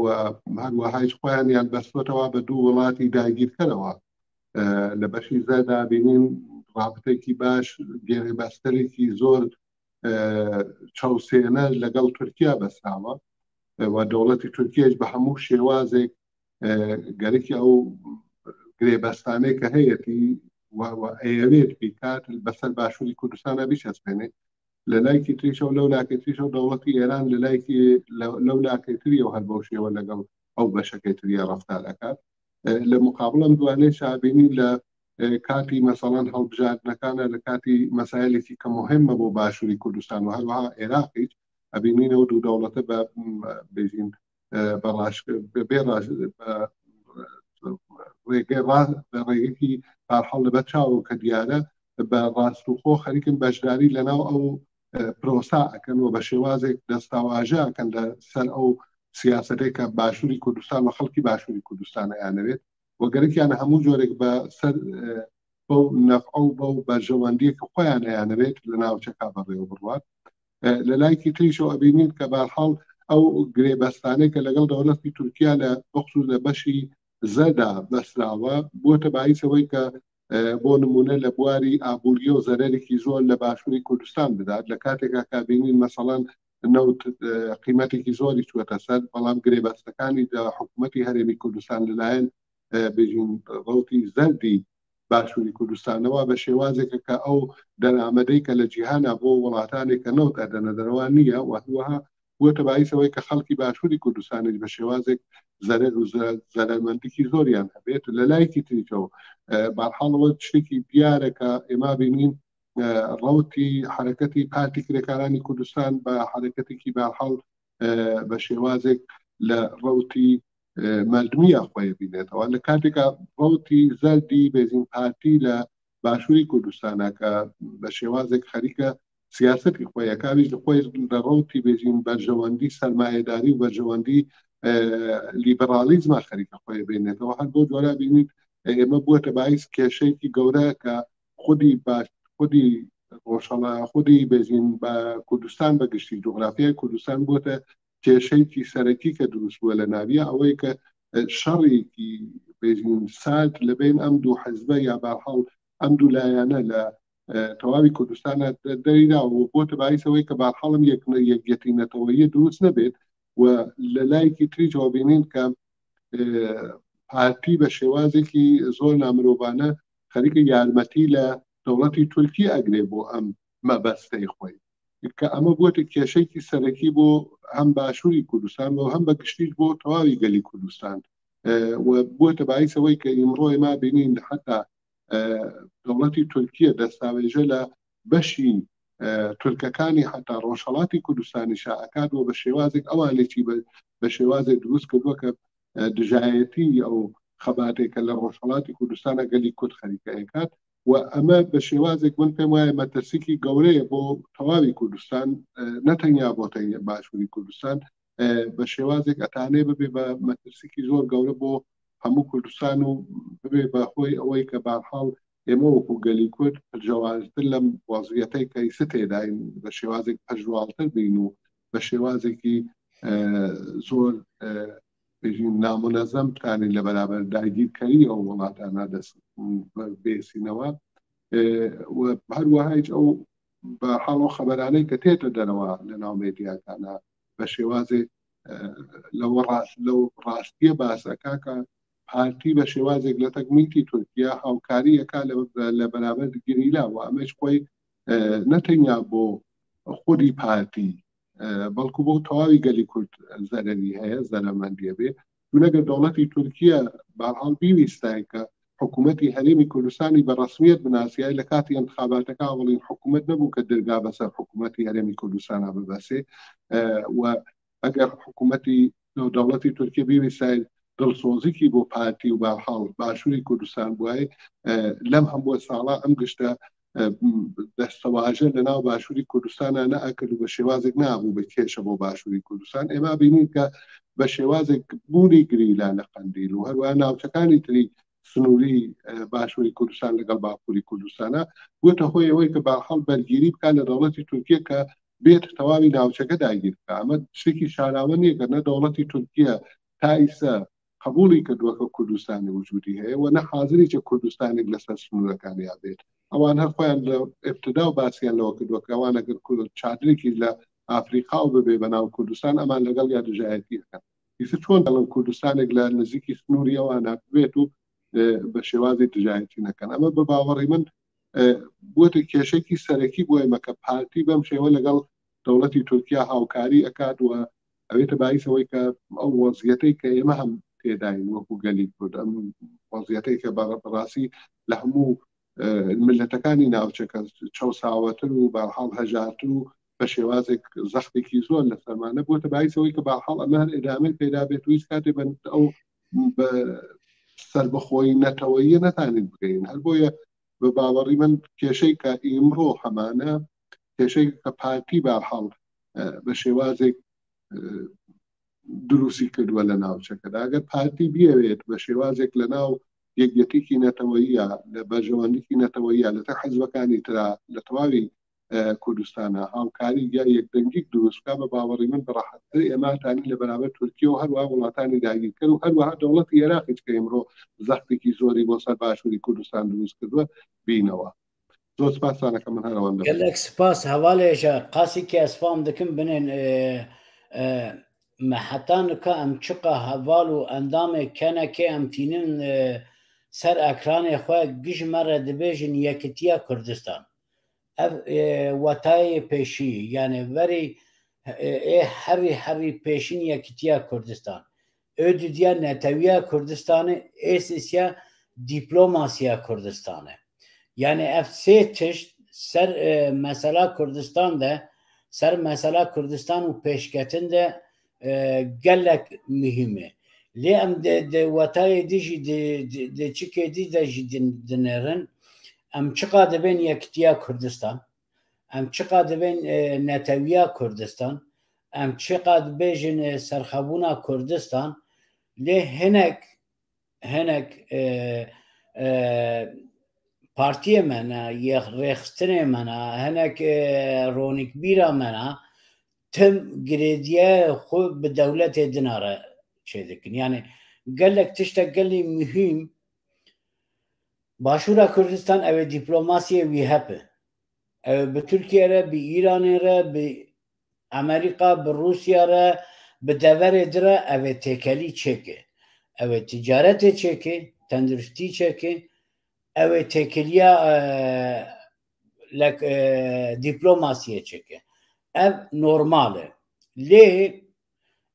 و هەروەهایش خۆیانیان بەستوەتەوە بە دوو وڵاتی داگیرکەرەوە لە بەشی زەردا بینین ڕابتێکی باش گێرێبەستەرێکی زۆر چەوسێنەر لەگەڵ تورکیا بەسراوە و دەوڵەتی تورکیاش بە هەموو شێوازێک گەرەکی ئەو گرێبەستانەی کە هەیەتی ئەیەوێت بیکات بەسەر باشووری کوردستانە بیچەسپێنێت لە لایکی تریشەوە لەو لاکەی تریشەوە دەوڵەتی ئێران لە لایکی لەو لاکەی تریەوە هەر بەو شێوە لەگەڵ ئەو بەشەکەی تریە ڕەفتار ئەکات لە مقابڵم دوانەی شابینی لە کاتی مەسەڵەن هەڵبژاردنەکانە لە کاتی مەسایلێکی کە مهمە بۆ باشووری کوردستان و هەروەها عێراقیش ئەبینینەوە دوو دەوڵەتە بە بێژین بە ڕاش بێ ڕاش ڕێگەی ڕاست بە ڕێگەکی پارحاڵ لەبەر چاوە کە دیارە بە ڕاست و خۆ خەریکن بەشداری لەناو ئەو پرۆسا ئەکەن و بە شێوازێک دەستاواژە ئەکەن لە سەر ئەو سیاسەتێک کە باشووری کوردستان و خەڵکی باشووری کوردستان ئەیانەوێت و گەرەکیانە هەموو جۆرێک بە سەر بەو نەفع و بەو بەرژەوەندیە کە خۆیان ئەیانەوێت لە ناوچەکە بەڕێوە بڕوات لە لایکی تریشەوە ئەبینین کە بارحاڵ ئەو گرێبەستانەی کە لەگەڵ دەوڵەتی تورکیا لە بەخصوص لە بەشی زەدا بەسراوە بووەتە باعیسەوەی کە بۆ نمونە لە بواری ئابووریە و زەرەرێکی زۆر لە باشووری کوردستان بدات لە کاتێکا کابینین مەسەڵەن نەوت قیمەتێکی زۆری چووەتە سەر بەڵام گرێبەستەکانی لە حکوومەتی هەرێمی کوردستان لەلایەن بێژین ڕوتی زەردی باشووری کوردستانەوە بە شێوازێکە کە ئەو دەرامەدەی کە لە جیهانە بۆ وڵاتانێک کە نەوت ئەدەنە دەرەوە نییە و هەروەها بووەتە باعیس ئەوەی کە خەڵکی باشووری کوردستانیش بە شێوازێک زەرەر و زەرەرمەندیی زۆریان هەبێت لە لایەکی تریشەوە بارحاڵەوە شتێکی دیارە کە ئێمە بینین ڕەوتی حرەکەتی پارتی کرێکارانی کوردستان بە حرەکەتێکی بارحاڵ بە شێوازێک لە ڕەوتی مردمیە خۆی بینێتەوە لە کاتێکا ڕەوتی زەردی بێزین پارتی لە باشووری کوردستانە کە بە شێوازێک خەریکە سیاسەتی خۆی ئەکاویش لە خۆی لە ڕەوتی بێژین بەرژەوەندی سەرمایەداری و بەرژەوەندی لیبرالیزما خەریکە خۆی بینێتەوە هەر بۆ جۆرا بینیت ئێمە بووەتە باعیس کێشەیەکی گەورە کە خودی باش خودی ڕۆژهەڵا خودی بێژین بە کوردستان بە گشتی جوغرافیای کوردستان بووەتە کێشەیەکی سەرەکی کە دروست بووە لە ناویە ئەوەی کە شەڕێکی بێژین سارد لە بین ئەم دوو حزبە یا بارحاڵ ئەم دوو لایەنە لە تەواوی کوردستانە دەریدا و بۆتە باعیسەوەی کە بارحاڵم یەک یەکگەتی نەتەوەیە دروست نەبێت و لە لایەکی تریشەوە بینین کە پارتی بە شێوازێکی زۆر نامرۆڤانە خەریکە یارمەتی لە دەوڵەتی تورکی ئەگرێ بۆ ئەم مەبەستەی خۆی کە ئەمە بووەتە کێشەیەکی سەرەکی بۆ هەم باشووری کوردستان و هەم بە گشتیش بۆ تەواوی گەلی کوردستان و بووەتە باعیسەوەی کە ئیمڕۆ ئێمە بینین حتا دەوڵەتی تورکیە دەستاوێژە لە بەشی تورکەکانی حتا ڕۆژهڵاتی کوردستانیشا ئەکات و بە شێوازێک ئەوانێکی بە شێوازێک دروست کردووە کە دژایەتی ئەو خەباتێک کە لە ڕۆژهڵاتی کوردستانە گەلی کورد خەریکە ئەکات و ئەمە بە شێوازێک من پێم وایە مەترسیکی گەورەیە بۆ تەواوی کوردستان نەتەنیا بۆ تەنیا باشووری کوردستان بە شێوازێک ئەتانێ ببێ بە مەترسیکی زۆر گەورە بۆ هەموو کوردستان و ببێ بە هۆی ئەوەی کە بارحاڵ ئێمە وەکو گەلی کورد پرژەوازتر لەم وەزیەتەی کە ئیسە تێداین بە شێوازێک پەژواڵتر بین و بە شێوازێکی زۆر بێژین نامونەزەم بتانین لە بەرابەر داگیرکەری ئەو وڵاتانە دەست بێسینەوە و هەروەها هیچ ئەو بە حاڵ و خەبەرانەی کە تێتە دەرەوە لە ناو مێدیاکانە بە شێوازێ لەوە ڕاست لەو ڕاستیە باس ئەکا کە پارتی بە شێوازێک لە تەک میتی تورکیا هاوکاری ئەکا لە بەرابەر گریلا و ئەمەش خۆی نەتەنیا بۆ خودی پارتی بەڵکو بۆ تەواوی گەلی کورد زەرەری هەیە زەرەمەندیە بێ چونەگەر دەوڵەتی تورکیا بارحاڵ بیویستای کە حکوومەتی هەرێمی کوردستانی بە ڕسمیت بناسیای لە کاتی انتخاباتەکە ئەوڵین حکوومەت نەبوو کە درگا بەسەر حکوومەتی هەرێمی کوردستانە ببەسێ و ئەگەر حکوومەتی دەوڵەتی تورکیا بیویستای دڵسۆزیکی بۆ پارتی و بارحاڵ باشووری کوردستان بووای لەم هەموو ساڵە ئەم گشتە دەستەواژە لە ناو باشووری کوردستانە نەئەکرد و بە شێوازێک نابوو بە کێشە بۆ باشووری کوردستان ئێمە بینین کە بە شێوازێک بوونی گریلا لە قەندیل و هەروە ناوچەکانی تری سنووری باشووری کوردستان لەگەڵ باکووری کوردستانە بووتە هۆی ئەوەی کە باحاڵ بەرگیری بکات لە دەوڵەتی تورکیە کە بێت تەواوی ناوچەکە داگیر بکە ئەمە شتێکی شاراوە نییە کە نە دەوڵەتی تورکیە تا ئیسە قبوڵی کردووە کە کوردستانی وجودی هەیە و نە حاضری چە کوردستانێک لەسەر سنوورەکانیا بێت. ئەوان هەر خۆیان لە ئبتدا و باسییان لەوە کردووە کە ئەوان ئەگەر چادرێکی لە ئافریقا و ببێ بە ناو کوردستان ئەمان لەگەڵ یا دژایەتی ئەکەن. ئیتر چۆن دەڵێن کوردستانێک لە نزیکی سنووری ئەوانە بێت و بە شێوازی دژایەتی نەکەن؟ ئەمە بە باوەڕی من بووەتە کێشێکی سەرەکی بۆ ئێمە کە پارتی بەم شێوە لەگەڵ دەوڵەتی تورکیا هاوکاری ئەکات و ئەوێتە باعیس ئەوەی کە ئەو وەزیەتەی کە ئێمە هەم تێداین وەکو گەلی کورد، ئەم وەزیەتەی کە بەڕاستی لە هەموو ملەتەکانی ناوچەکە چەوساوەتر و بەرحاڵ هەژارتر و بە شێوازێک زەختێکی زۆر لە سەرمانە بۆتە باعیس ئەوەی کە بەرحاڵ ئەمە هەر ئیدامەی پەیدا بێت و هیچ کاتێ بە ئەو بە سەربەخۆیی نەتەوەییە نەتانین بگەین. هەر بۆیە بە باوەڕی من کێشەی کە ئیمڕۆ هەمانە کێشەی کە پارتی بەرحاڵ بە شێوازێک دروستی کردووە لە ناوچەکەدا. ئەگەر پارتی بیەوێت بە شێوازێک لە ناو یەکگرتیکی نەتەوەیە لە بەرژەوەندیکی نەتەوەیە لە تەک حزبەکانی ترا لە تەواوی کوردستانە هاوکاری یا یەکدەنگیک دروست بکا، بە باوەڕی من بەڕەحەتتر ئێمە تانی لە بەرامبەر تورکیە و هەروەها وڵاتانی داگیرکەر و هەروەها دەوڵەتی عێراقیش کە ئیمڕۆ زەختێکی زۆری بۆ سەر باشووری کوردستان دروست کردووە بینەوە. زۆر سپاستانەکە من هەر ئەوەندە. گەلەک سپاس هەواڵێژە قاسی کە ئەسفام دکم بنێن me heta nika em çiqa heval û endamê KNK em tînin ser ekranê xwe gij me re dibêjin Yekitiya Kurdistan. Ev wetayê pêşî yanê verî ê herî herî pêşîn Yekitiya Kurdistan. Ê dudiya Netewiya Kurdistanê, ê sêsiya Dîplomasiya Kurdistanê. Yanê ev sê tişt ser mesela Kurdistan de, ser mesela Kurdistan û pêşketin de gelek muhîm e. Lê em di wetayê dî jî di çikê dî de jî dinêrin em çiqa dibên Yekitiya Kurdistan, em çiqa dibên Netewiya Kurdistan, em çiqa dibêjin Serxebûna Kurdistan, lê hinek hinek partiyê me ne, rêxistinê me ne, hinek ronîkbîra me ne tim girêdiye xwe bi dewletê dina re çêdikin. Yani gelek tiştek gelî muhîm Başûra Kurdistan ew ê dîplomasiyê wî hebe. Ew ê bi Tirkiye re, bi Îranê re, bi Amerîka, bi Rûsya re, bi deverê di re ew ê têkelî çêke. Ew ê ticaretê çêke, tenduristî çêke, ew ê têkiliya lek dîplomasiyê çêke. Ev normal e. Lê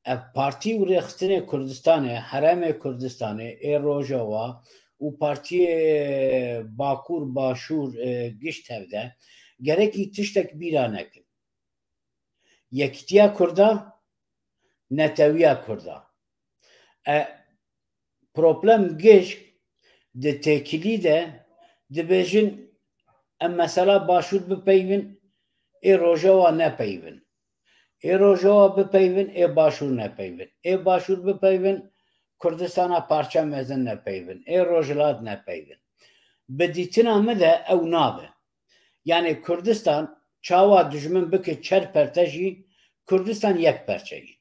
ev partî û rêxistinê Kurdistanê, herêmê Kurdistanê, ê Rojava û partiyê Bakur, Başûr gişt hevde gerekî tiştek bîra nekin. Yekitiya Kurda, netewiya Kurda. E problem gişk di têkilî de dibêjin em mesela Başûr bipeyvin, ê Rojava nepeyvin. Ê Rojava bipeyvin, ê Başûr nepeyvin. Ê Başûr bipeyvin, Kurdistana parça mezin nepeyvin. Ê Rojhilat nepeyvin. Bi dîtina min de ew nabe. Yanê Kurdistan çawa dijmin bike çer perte jî, Kurdistan yek perçe yî.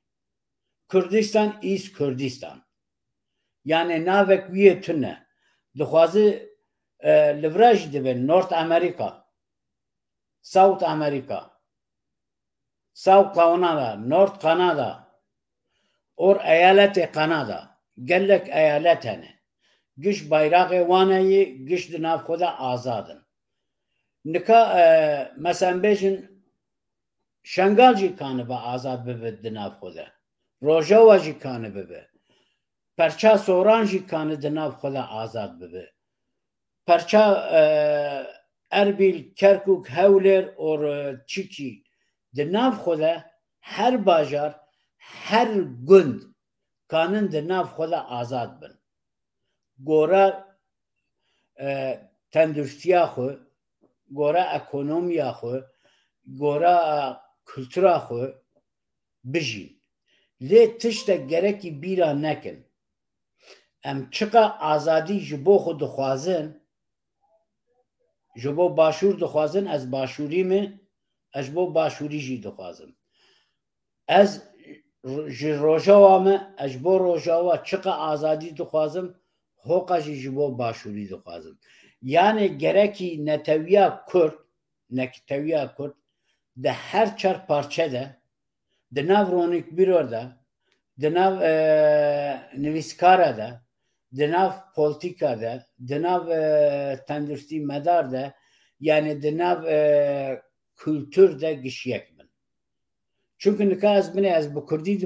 Kurdistan îs Kurdistan. Yanê navek wî yê tune. Dixwazi li vira jî dibe North Amerika, South Amerika, South Kanada, North Kanada or eyaletê Kanada. Gelek eyalet hene. Giş bayraqê wan heye, giş di nav xwe de azad in. Nika mesela em bêjin Şengal jî kanibe azad bibe di nav xwe de. Rojava jî kani bibe. Perça Soran jî kani di nav xwe de azad bibe. Perça Erbîl, Kerkûk, Hewlêr or çîkî di nav xwe de her bajar, her gund kanin di nav xwe de azad bin. Gora tenduristiya xwe, gora ekonomiya xwe, gora kultura xwe bijîn. Lê tiştek gerekî bîra nekin. Em çiqa azadî ji bo xwe dixwazin, ji bo Başûr dixwazin, ez Başûrî me, ez ji bo Başûrî jî dixwazim. Ez ji Rojava me, ez ji bo Rojava çiqa azadî dixwazim, hoqa jî ji bo Başûrî dixwazim. یانێ گەرەکی نەتەویا کورد نەتەویا کورد دە هەر چەر پارچە دە دە ناو ڕۆنیکبیرۆ دە دە ناو نویسکارە دە دە ناو پۆلتیکا دە دە ناو تەندروستی مەدار دە یانێ دە ناو کولتور دە گشت یەک بن. چونکە نکا ئەز بنێ ئەز بە کوردی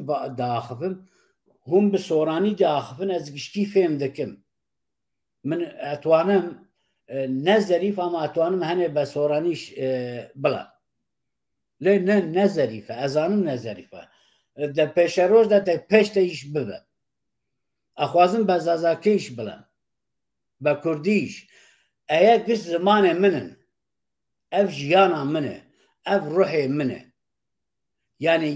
داخفم هوم بە سۆرانی داخفن ئەز گشتی فێم دەکەم. من ئەتوانم نە زەریف ئەما ئەتوانم هەنێ بە سۆرانیش بڵێم. لێ نە نە زەریفە ئەزانم نە زەریفە دە پێشەرۆژدا دە پێشتەیش ببە ئەخوازم بە زازاکەیش بڵێم بە کوردیش ئەیە گشت زمانێ منن ئەv ژیانا منە ئەv ڕوحێ منە یعنی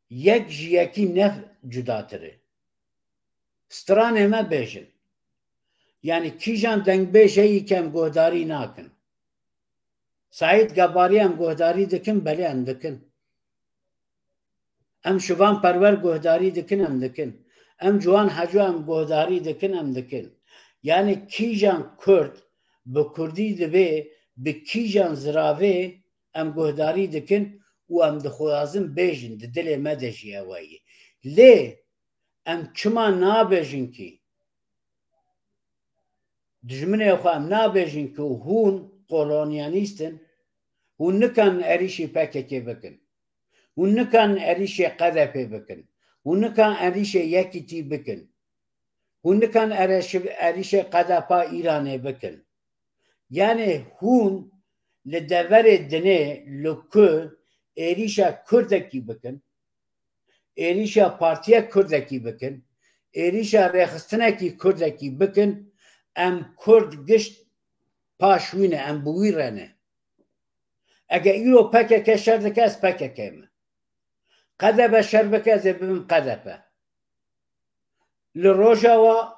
یەک ji yekî nef cudatir e. Stranê me bêjin. Yani kîjan dengbêj heyî ke em guhdarî nakin. Saîd Gebarî em guhdarî dikin belê em dikin. Em Şivan Perwer guhdarî dikin em dikin. Em Ciwan Heco em guhdarî dikin em dikin. Yani kîjan Kurd bi Kurdî dibê bi kîjan ziravê em guhdarî dikin û em dixwazin bêjin di dilê me de jî ew heye. Lê em çima nabêjin kî dijminê xwe em nabêjin ku hûn kolonyanîstin hûn nikan êrişî PKK bikin. Hûn nikan êrişê QDP bikin. Hûn nikan êrişê Yekîtî bikin. Hûn nikan êrişê QDP Îranê bikin. Yani hûn li deverê dinê li ku êrişa Kurdekî bikin, êrişa partiya Kurdekî bikin, êrişa rêxistinekî Kurdekî bikin, em Kurd gişt paş wî ne, em bi wî re ne. Eger îro PKK şer dike ez PKK me. QDP şer bike ez ê bibim QDP. Li Rojava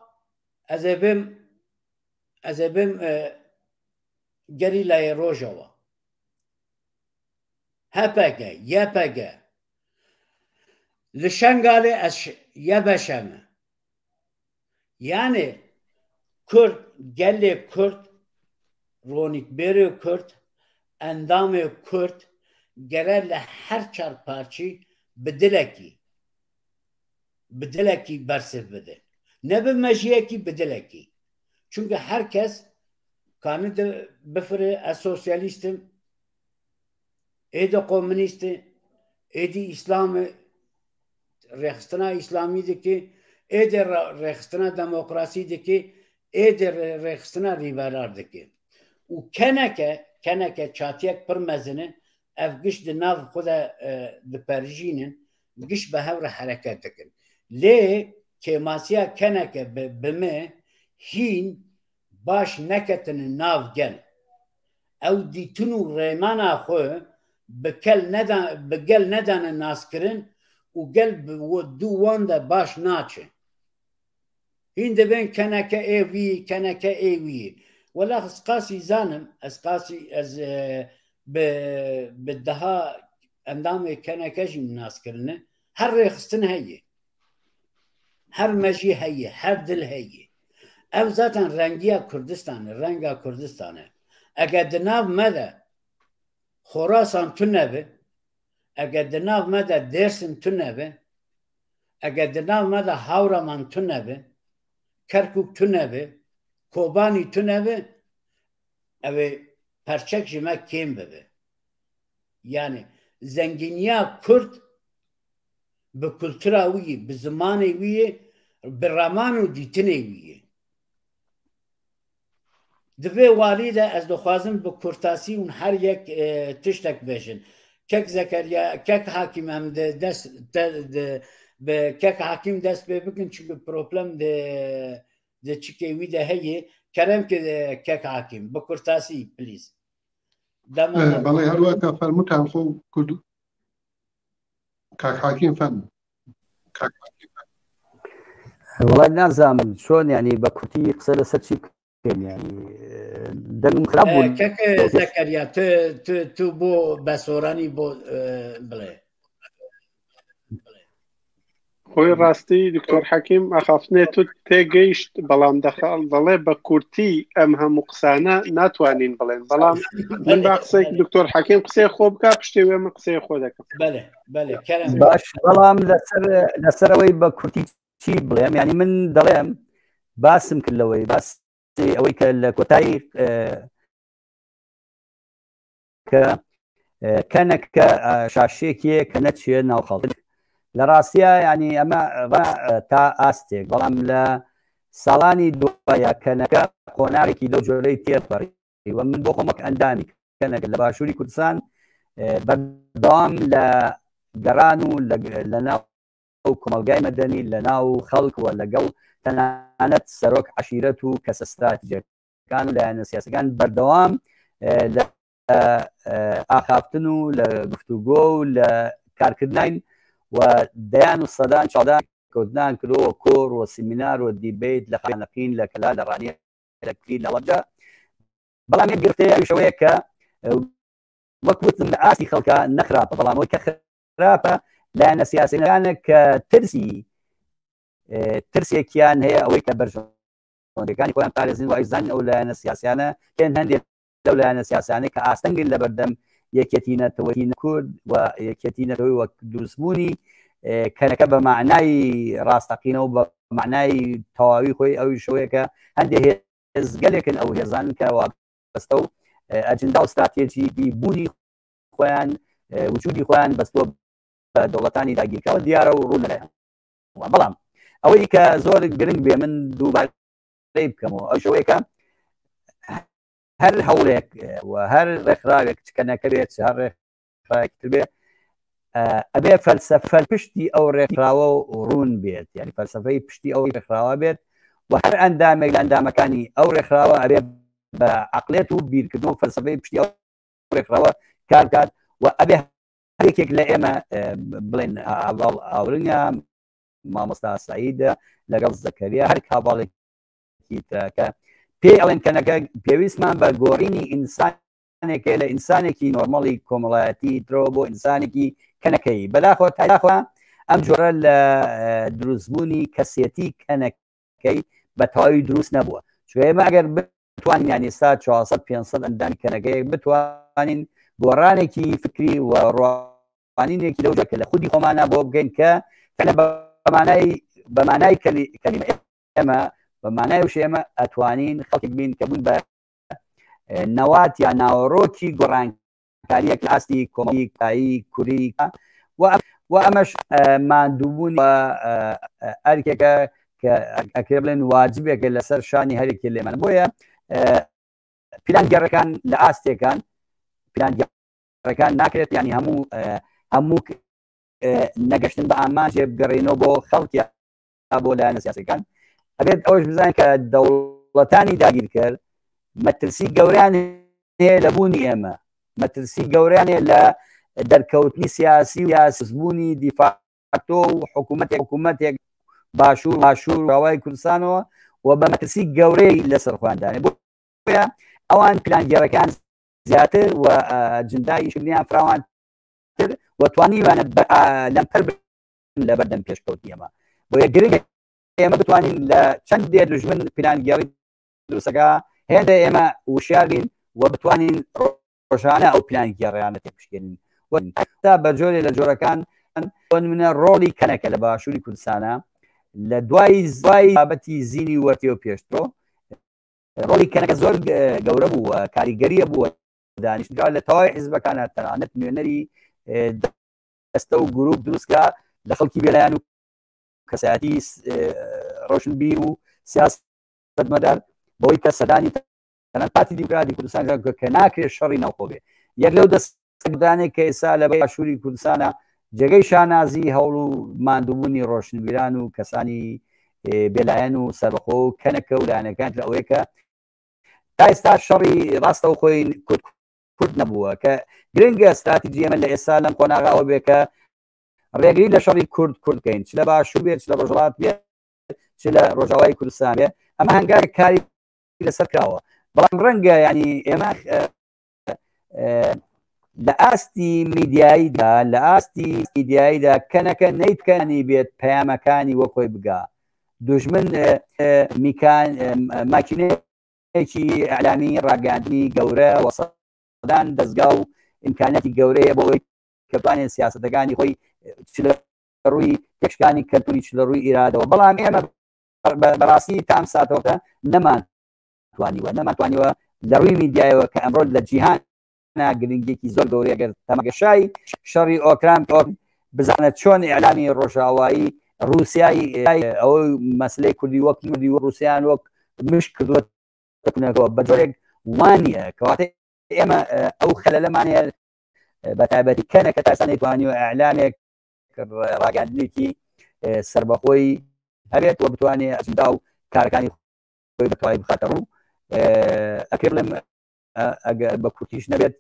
ez ê bim ez ê bim gerîlayê Rojava. HPG, YPG. Li Şengalê ez YBŞ me. Yani Kurd, gelê Kurd, ronîkbêrê Kurd, endamê Kurd gere li her çar parçî bi dilekî bi dilekî bersiv bide. Ne bi mejiyekî bi dilekî. Çünkü herkes kanı de bifire ez sosyalistim, êdî komünîst e, êdî İslam rêxistina İslamî dike, êdî rêxistina demokrasî dike, êdî rêxistina liberal dike. Û keneke keneke çatiyek pir mezin e, ev giş di nav xwe de diperijînin, giş bi hev re hereket dikin. Lê kêmasiya keneke bi me hîn baş neketin nav gel. Ew dîtin û rêmana xwe bi kel neda bi gel nedane naskirin û gel bi dû wan de baş naçe. Hîn dibên keneke ê wî keneke ê wî. Wela ez qasî zanim ez qasî ez bi bi deha endamê keneke jî min nas kirine. Her rêxistin heye. Her mejî heye, her dil heye. Ev zaten rengiya Kurdistanê, renga Kurdistanê. Eger di nav me de Xorasan tune be, eger di nav me de Dêrsim tune be, eger di nav me de Hawraman tune be, Kerkûk tune be, Kobanî tune be, ew ê perçek ji me kêm bibe. Yani zengîniya Kurd bi kultura wî yê, bi zimanê wî yê, bi raman û dîtinê wî yê. Di vê warî de ez dixwazim bi kurtasî hûn her yek tiştek bêjin. Kek Zekeriya, kek Hakîm em di dest te di bi kek Hakîm dest pê bikin çünkü problem di di çikê wî de heye. Kerem ki kek Hakîm bi kurtasî please. Dema me بەڵێ هەروە کە فەرمووتان خۆ کورد کاک حاکیم فەرموو. وەڵای نازانم چۆن یعنی بە کورتی قسە لەسەر چی بکەین یعنی دەنگم خراپ بوو کەک زەکەریا تو تو تو بۆ بە سۆرانی بۆ بڵێ. خۆی ڕاستی دکتۆر حەکیم ئاخافتنێ تو تێگەیشت بەڵام دەخەڵ دەڵێ بە کورتی ئەم هەموو قسانە ناتوانین بڵێن بەڵام من با قسەی دکتۆر حەکیم قسەی خۆ بکە پشتێ وێ من قسەی خۆ دەکەم بەێ بەێ باش بەڵام لەسەر لەسەرەوەی بە کورتی چی بڵێم ینی من دەڵێم باسم کرد لەوەی باس ئەوەی کە لە کۆتایی کە کەنەکە شاشێکیە کە نەچێ ناو خەڵک لە ڕاستە ینی ئەمە تا ئاستێک بەڵام لە ساڵانی دوایە کەنەکە قۆناغێکی لەو جۆرەی تێپەڕی و من بۆ خۆمەک ئەندامی کەنەکە لە باشووری کوردستان بەردەوام لە گەڕان و لە ناو کۆمەلگای مەدەنی لە ناو خەڵک و لەگەڵ تەنانەت سەرۆک عشیرەت و کەسە ستراتیجەکان و لایەنە سیاسەکان بەردەوام لە ئاخافتن و لە گفتوگۆ و لە کارکردنین و دەیان و سەدان چاودان کەوتنان کرۆ کۆر و سیمینار و دیبیت لە خانەقین لە کەلا لە ڕانیە لە کفری لە هەڵەبجە بەڵام یەک گرفتەیە ئەویش ئەوەیە کە وەک وتم لە ئاستی خەڵکە نەخراپە بەڵام ئەوەی کە خراپە لایەنە سیاسیەکانە کە ترسی ترسێکیان هەیە ئەوەی کە بەرژەوەندەکانی خۆیان پارێزن و ئەیزانن ئەو لایەنە سیاسیانە کێن هەندێک لەو لایەنە سیاسانەی کە ئاستەنگن لە بەردەم یەکێتی نەتەوەی کورد و یەکێتی نەتەوەی وەک دروستبوونی کەنەکە بە معنای ڕاستەقینە و بە معنای تەواوی خۆی ئەوی شەوەیە کە هەندێک هێزگەلێکن ئەو هێزان کە وابەستە و ئەجندا و ستراتێژی بوونی خۆیان وجودی خۆیان بەستۆ بە دەوڵەتانی داگیرکەوە دیارە و ڕوون لەلایان بەڵام ئەوەی کە زۆر گرنگ بێ من دووبارەی بکەمەوە ئەو شەوەیە کە هەر هەوڵێک و هەر ڕێکخراوێک چکە نەکەبێت هەر ڕێکخراوێک تر بێ ئەبێ فەلسەفە پشتی ئەو ڕێکخراوە ڕوون بێت یعنی فەلسەفەی پشتی ئەو ڕێکخراوە بێت و هەر ئەندامێک لە ئەندامەکانی ئەو ڕێکخراوە ئەبێ بە عقلێت و بیرکردن و فەلسەفەی پشتی ئەو ڕێکخراوە کار بکات و ئەبێ یەکێک لە ئێمە بڵێن هەڤاڵ ئاورنگە مامۆستا سعیدە لەگەڵ زەکەریا هەر کاڤاڵێک کە پێی ئەڵێن کەنەکە پێویستمان بە گۆڕینی ئینسانێکە لە ئینسانێکی نۆرمەڵی کۆمەڵایەتی ترەوە بۆ ئینسانێکی کەنەکەی بەداخەوە تاخوا ئەم جۆرە لە دروستبوونی کەسێتی کەنەکەی بە تەواوی دروست نەبووە چونکە ئێمە ئەگەر بتوانین یان ئێستا 400 500 ئەندامی کەنەکەیەک بتوانین گۆڕانێکی فکری و ڕوانینێکی لەو کە لە خودی خۆمانە بۆ بگەین کە بەمانای بەمانای کەلیمە ئێمە بە مانای وشە ئێمە ئەتوانین خەڵکێک بین کە بوون بە نەوات یا ناوەڕۆکی گۆڕانکاریەک لە ئاستی کۆمەڵی کایی کوری و و ئەمەش ماندووبوون ئەرکێکە کە ئەکرێ بڵێن واجبێکە لەسەر شانی هەرێکی لێمان بۆیە پیلانگێڕەکان لە ئاستێکان پیلانگێڕەکان ناکرێت ینی هەموو هەموو نەگەشتن بە ئامانجێ بگەڕێنەوە بۆ خەڵکی بۆ لایەنە سیاسەکان ئەبێت ئەوەش بزانین کە دەوڵەتانی داگیرکەر مەترسی گەوریان هەیە لە بوونی ئێمە مەترسی گەوریان هەیە لە دەرکەوتنی سیاسی و یاسبوونی دیفاکتۆ و حکوومەتێک حکوومەتێک باشوور باشوور ڕاوای کوردستانەوە و بە مەترسی گەورەی لەسەر خۆیان دانێ بۆیە ئەوان پلانگێڕەکان زیاتر و جندای شنیان فراوانتر و توانیوانە لەمپەر لەبەردەم پێشکەوتنی ئێمە بۆیە گرنگە ئێمە بتوانین لە چەند دێ دژمن پلانگێڕی دروستەکە هێندە ئێمە وشیار بین و بتوانین ڕۆژانە ئەو پلانگێڕیانە تێکبشکێنین و تا بە جۆرێ لە جۆرەکان بۆ نمونە ڕۆڵی کەنەکە لە باشووری کوردستانە لە دوای زوای بابەتی زینی وەرتێ و پێشترۆ ڕۆڵی کەنەکە زۆر گەورە بوو کاریگەریە بووە دانیشتگا لە تەواوی حیزبەکانە تەنانەت نوێنەری دەستە و گروپ دروستکە لە خەڵکی بێلایەن و کەسایەتی ڕۆشنبیر و سیاستمەدار بەوەی کە سەدانی تەنانەت پارتی دیموکراتی کوردستان کە ناکرێت شەڕی ناوخۆ بێ یەک لەو دەستدانێک کە ئێستا لە باشووری کوردستانە جێگەی شانازی هەوڵ و ماندووبوونی ڕۆشنبیران و کەسانی بێلایەن و سەربەخۆ و کەنەکە و لایەنەکان لە ئەوەیە کە تا ئێستا شەڕی ڕاستەوخۆی کورد کورد نەبووە کە گرنگە ستراتیجی ئێمە لە ئێستا لەم قۆناغاوە بێ کە ڕێگری لە شەڕی کورد کورد بکەین چ لە باشوور بێت چ لە ڕۆژهەڵات بێت چ لە ڕۆژاوای کوردستان بێت ئەمە هەنگاوێک کاری لەسەر کراوە بەڵام ڕەنگە ینی ئێمە لە ئاستی میدیاییدا لە ئاستی میدیاییدا کەنەکە نەیتکانی بێت پەیامەکانی وەک خۆی بگا دوژمن میکان ماکینەیەکی ئیعلامی ڕاگەیاندنی گەورە و سەدان دەزگا و ئیمکانیاتی گەورەیە بۆ ئەوەی کە بتوانێت سیاسەتەکانی خۆی چ لە ڕووی تێکشکانی کەلتوری چ لە ڕووی ئیرادەوە بەڵام ئێمە بەڕاستی تا ئەم ساتەوەتە نەمان توانیوە نەمانتوانیوە لە ڕووی میدیایەوە کە ئەمڕۆ لە جیهان گرنگێکی زۆر گەورەیە گەر تەمەگەشای شەڕی ئۆکران بزانە چۆن ئیعلامی ڕۆژاوایی ڕووسیای ئەو مەسلەی کوردی وەک کوردی و ڕووسیان وەک مش کردووە کونەکەوە بە جۆرێک وانە کەواتە ئێمە ئەو خەلەلەمان هەیە بە تایبەتی کەنە کە تاسان نەیتوانیوە ئیعلامێک ڕاگەاندنێکی سربەخۆی هەبێت و بتوانێت ئەجندا و کارەکانی خۆی بەتوای بخاتە ڕوو ئەکرێ بڵێم ئەگەر بە کورتیش نەبێت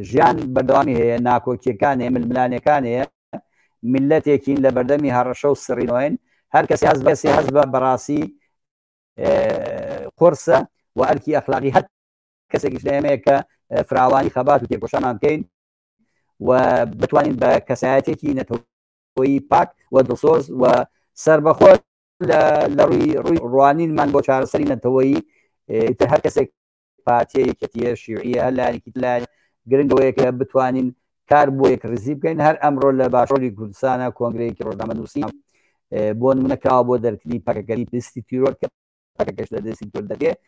ژیان بەردەوامی هەیە ناکۆکیەکان هەیە ململانەکان هەیە میلەتێکین لە بەردەمی هەڕەشە و سڕینەوەین هەر کەسی هەز بەسی هەز بە بەڕاستی قرسە و ئەرکی ئەخلاقی هەر کەسێکیش لە ئێمەیە کە فراوانی خەبات و تێکۆشانمان بکەین و بتوانین بە کەسایەتێکی نەتەوەیی پاک و دڵسۆز و سربەخۆ لە ڕووی ڕووی ڕوانینمان بۆ چارەسەری نەتەوەیی تر هەر کەسێک پارتیە یەکێتیە شیوعیە هەر لایەنێکی لایەن گرنگەوەیە کە بتوانین کار بۆ یەکڕیزی بکەین هەر ئەمڕۆ لە باشووری کوردستانە کۆنگرەیەکی ڕۆژنامەنووسی بۆ نمونە کراوە بۆ دەرکردنی پەکەکەری دەستی تیرۆر کە پەکەکەش لە دەستی تیرۆر دەکرێت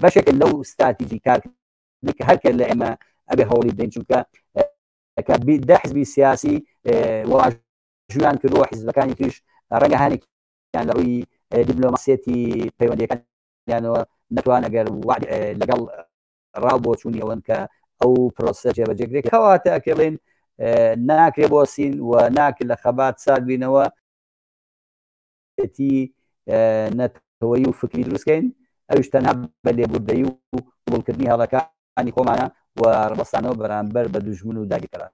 بەشێکە لەو ستراتیجی کارکردنی کە هەر کە لە ئێمە ئەبێ هەوڵی بدەین چونکە کە دە حزبی سیاسی واژویان کردووە حزبەکانی تریش ڕەنگە هەنێکیان لە ڕووی دیبلۆماسیەتی پەیوەندیەکانیانەوە نەتوان ئەگەر لەگەڵ ڕاو بۆچوونی ئەوەن کە ئەو پرۆسە جێبەجێکرێت کەواتە ئەکرێ بڵێن ناکرێ بۆسین و ناکرێت لە خەبات سارد بینەوە نەتەوەیی و فکری دروستکەین ئەویش تەنها بە لێبوردەیی و قبوڵکردنی هەڵەکانی خۆمانە و ڕەبەستانەوە بەرامبەر بە دوژمن و داگیرکەران.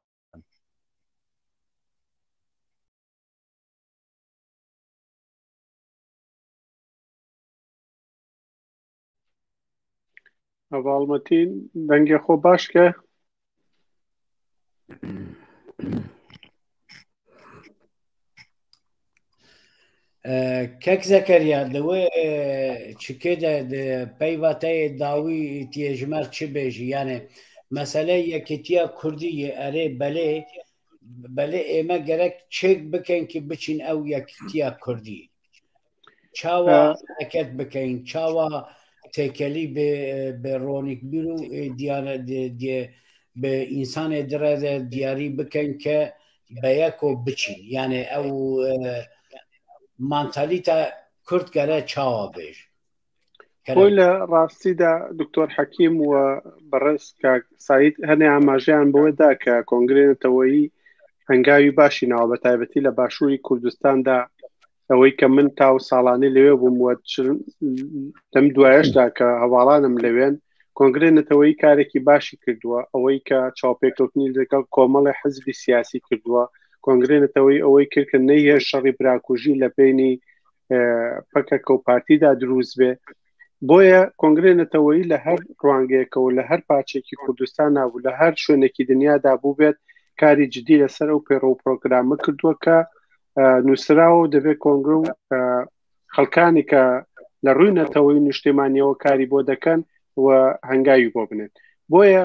هەڤاڵ مەتین دەنگێ خۆ باش کە. کەک زەکەریا لەوێ چکێ پەیڤا تەیê داوی تێژمەر چ بێژی یانێ مەسەلەی یەکێتیە کوردی یە ئەرێ بەلێ بەلێ ئێمە گەرەک چێک بکەین که بچین ئەو یەکتیا کوردی چاوە حرەکەت بکەین چاوە تێکەلی بە ڕۆنیک بیر و دیانە بە ئینسانێ درێ دیاری بکەین کە بە یەکۆ بچین یانێ ئەو مانتالیتە کورد گەرە چاوە بێژ خۆی لە ڕاستیدا دکتۆر حەکیم و بەڕێز کاک سعید هەنێ ئاماژەیان بەوە دا کە کۆنگرەی نەتەوەیی هەنگاوی باشی ناوە بە تایبەتی لە باشووری کوردستاندا ئەوەی کە من تا و ساڵانی لەوێ بووم وە لەم دوایشدا کە هەواڵانم لەوێن کۆنگرەی نەتەوەیی کارێکی باشی کردووە ئەوەی کە چاوپێکەوتنی لەگەڵ کۆمەڵی حزبی سیاسی کردووە کۆنگرەی نەتەوەی ئەوەی کرد کە نەیهێشت شەڕی براکوژی لە بینی پەکەکە و پارتیدا دروست بێ بۆیە کۆنگرەی نەتەوەیی لە هەر ڕوانگەیەکەوە لە هەر پارچێکی کوردستان نابوو لە هەر شوێنێکی دنیادا بوو بێت کاری جدی لەسەر ئەو پەیڕەو و پرۆگرامە کردووە کە نووسراوە و دەبێت کۆنگرە و خەڵکانی کە لە ڕووی نەتەوەی نیشتیمانیەوە کاری بۆ دەکەن و هەنگاوی بۆ بنێن بۆیە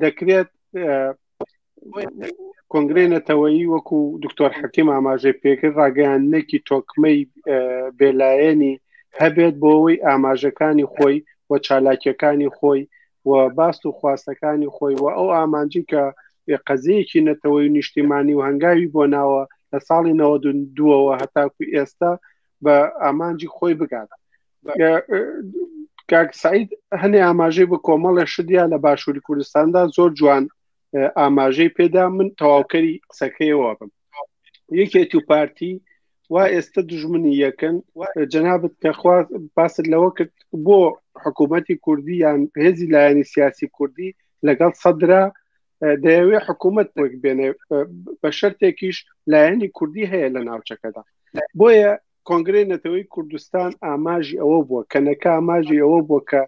دەکرێت کۆنگرەی نەتەوەیی وەکو دکتۆر حەکیم ئاماژەی پێکرد ڕاگەیاندنێکی تۆکمەی بێلایەنی هەبێت بۆ ئەوەی ئاماژەکانی خۆی و چالاکیەکانی خۆی و باست و خواستەکانی خۆی و ئەو ئامانجی کە قەزیەکی نەتەوەی و نیشتیمانی و هەنگاوی بۆ ناوە لە ساڵی 92ەوە هەتاکو ئێستا بە ئامانجی خۆی بگات کاک سعید هەنێ ئاماژەی بە کۆمەڵێ شدیا لە باشووری کوردستاندا زۆر جوان ئاماژەی پێدا من تەواوکەری قسەکەیەوە بم یەکێتی و پارتی وا ئێستا دژمنی یەکەن جەنابت کە خوا باست لەوە کرد بۆ حکوومەتی کوردی یان هێزی لایەنی سیاسی کوردی لەگەڵ سەدرا دەیەوێ حکوومەت پێک بێنێ بە شەرتێکیش لایەنی کوردی هەیە لە ناوچەکەدا بۆیە کۆنگرەی نەتەوەی کوردستان ئاماژی ئەوە بووە کەنەکە ئاماژی ئەوە بووە کە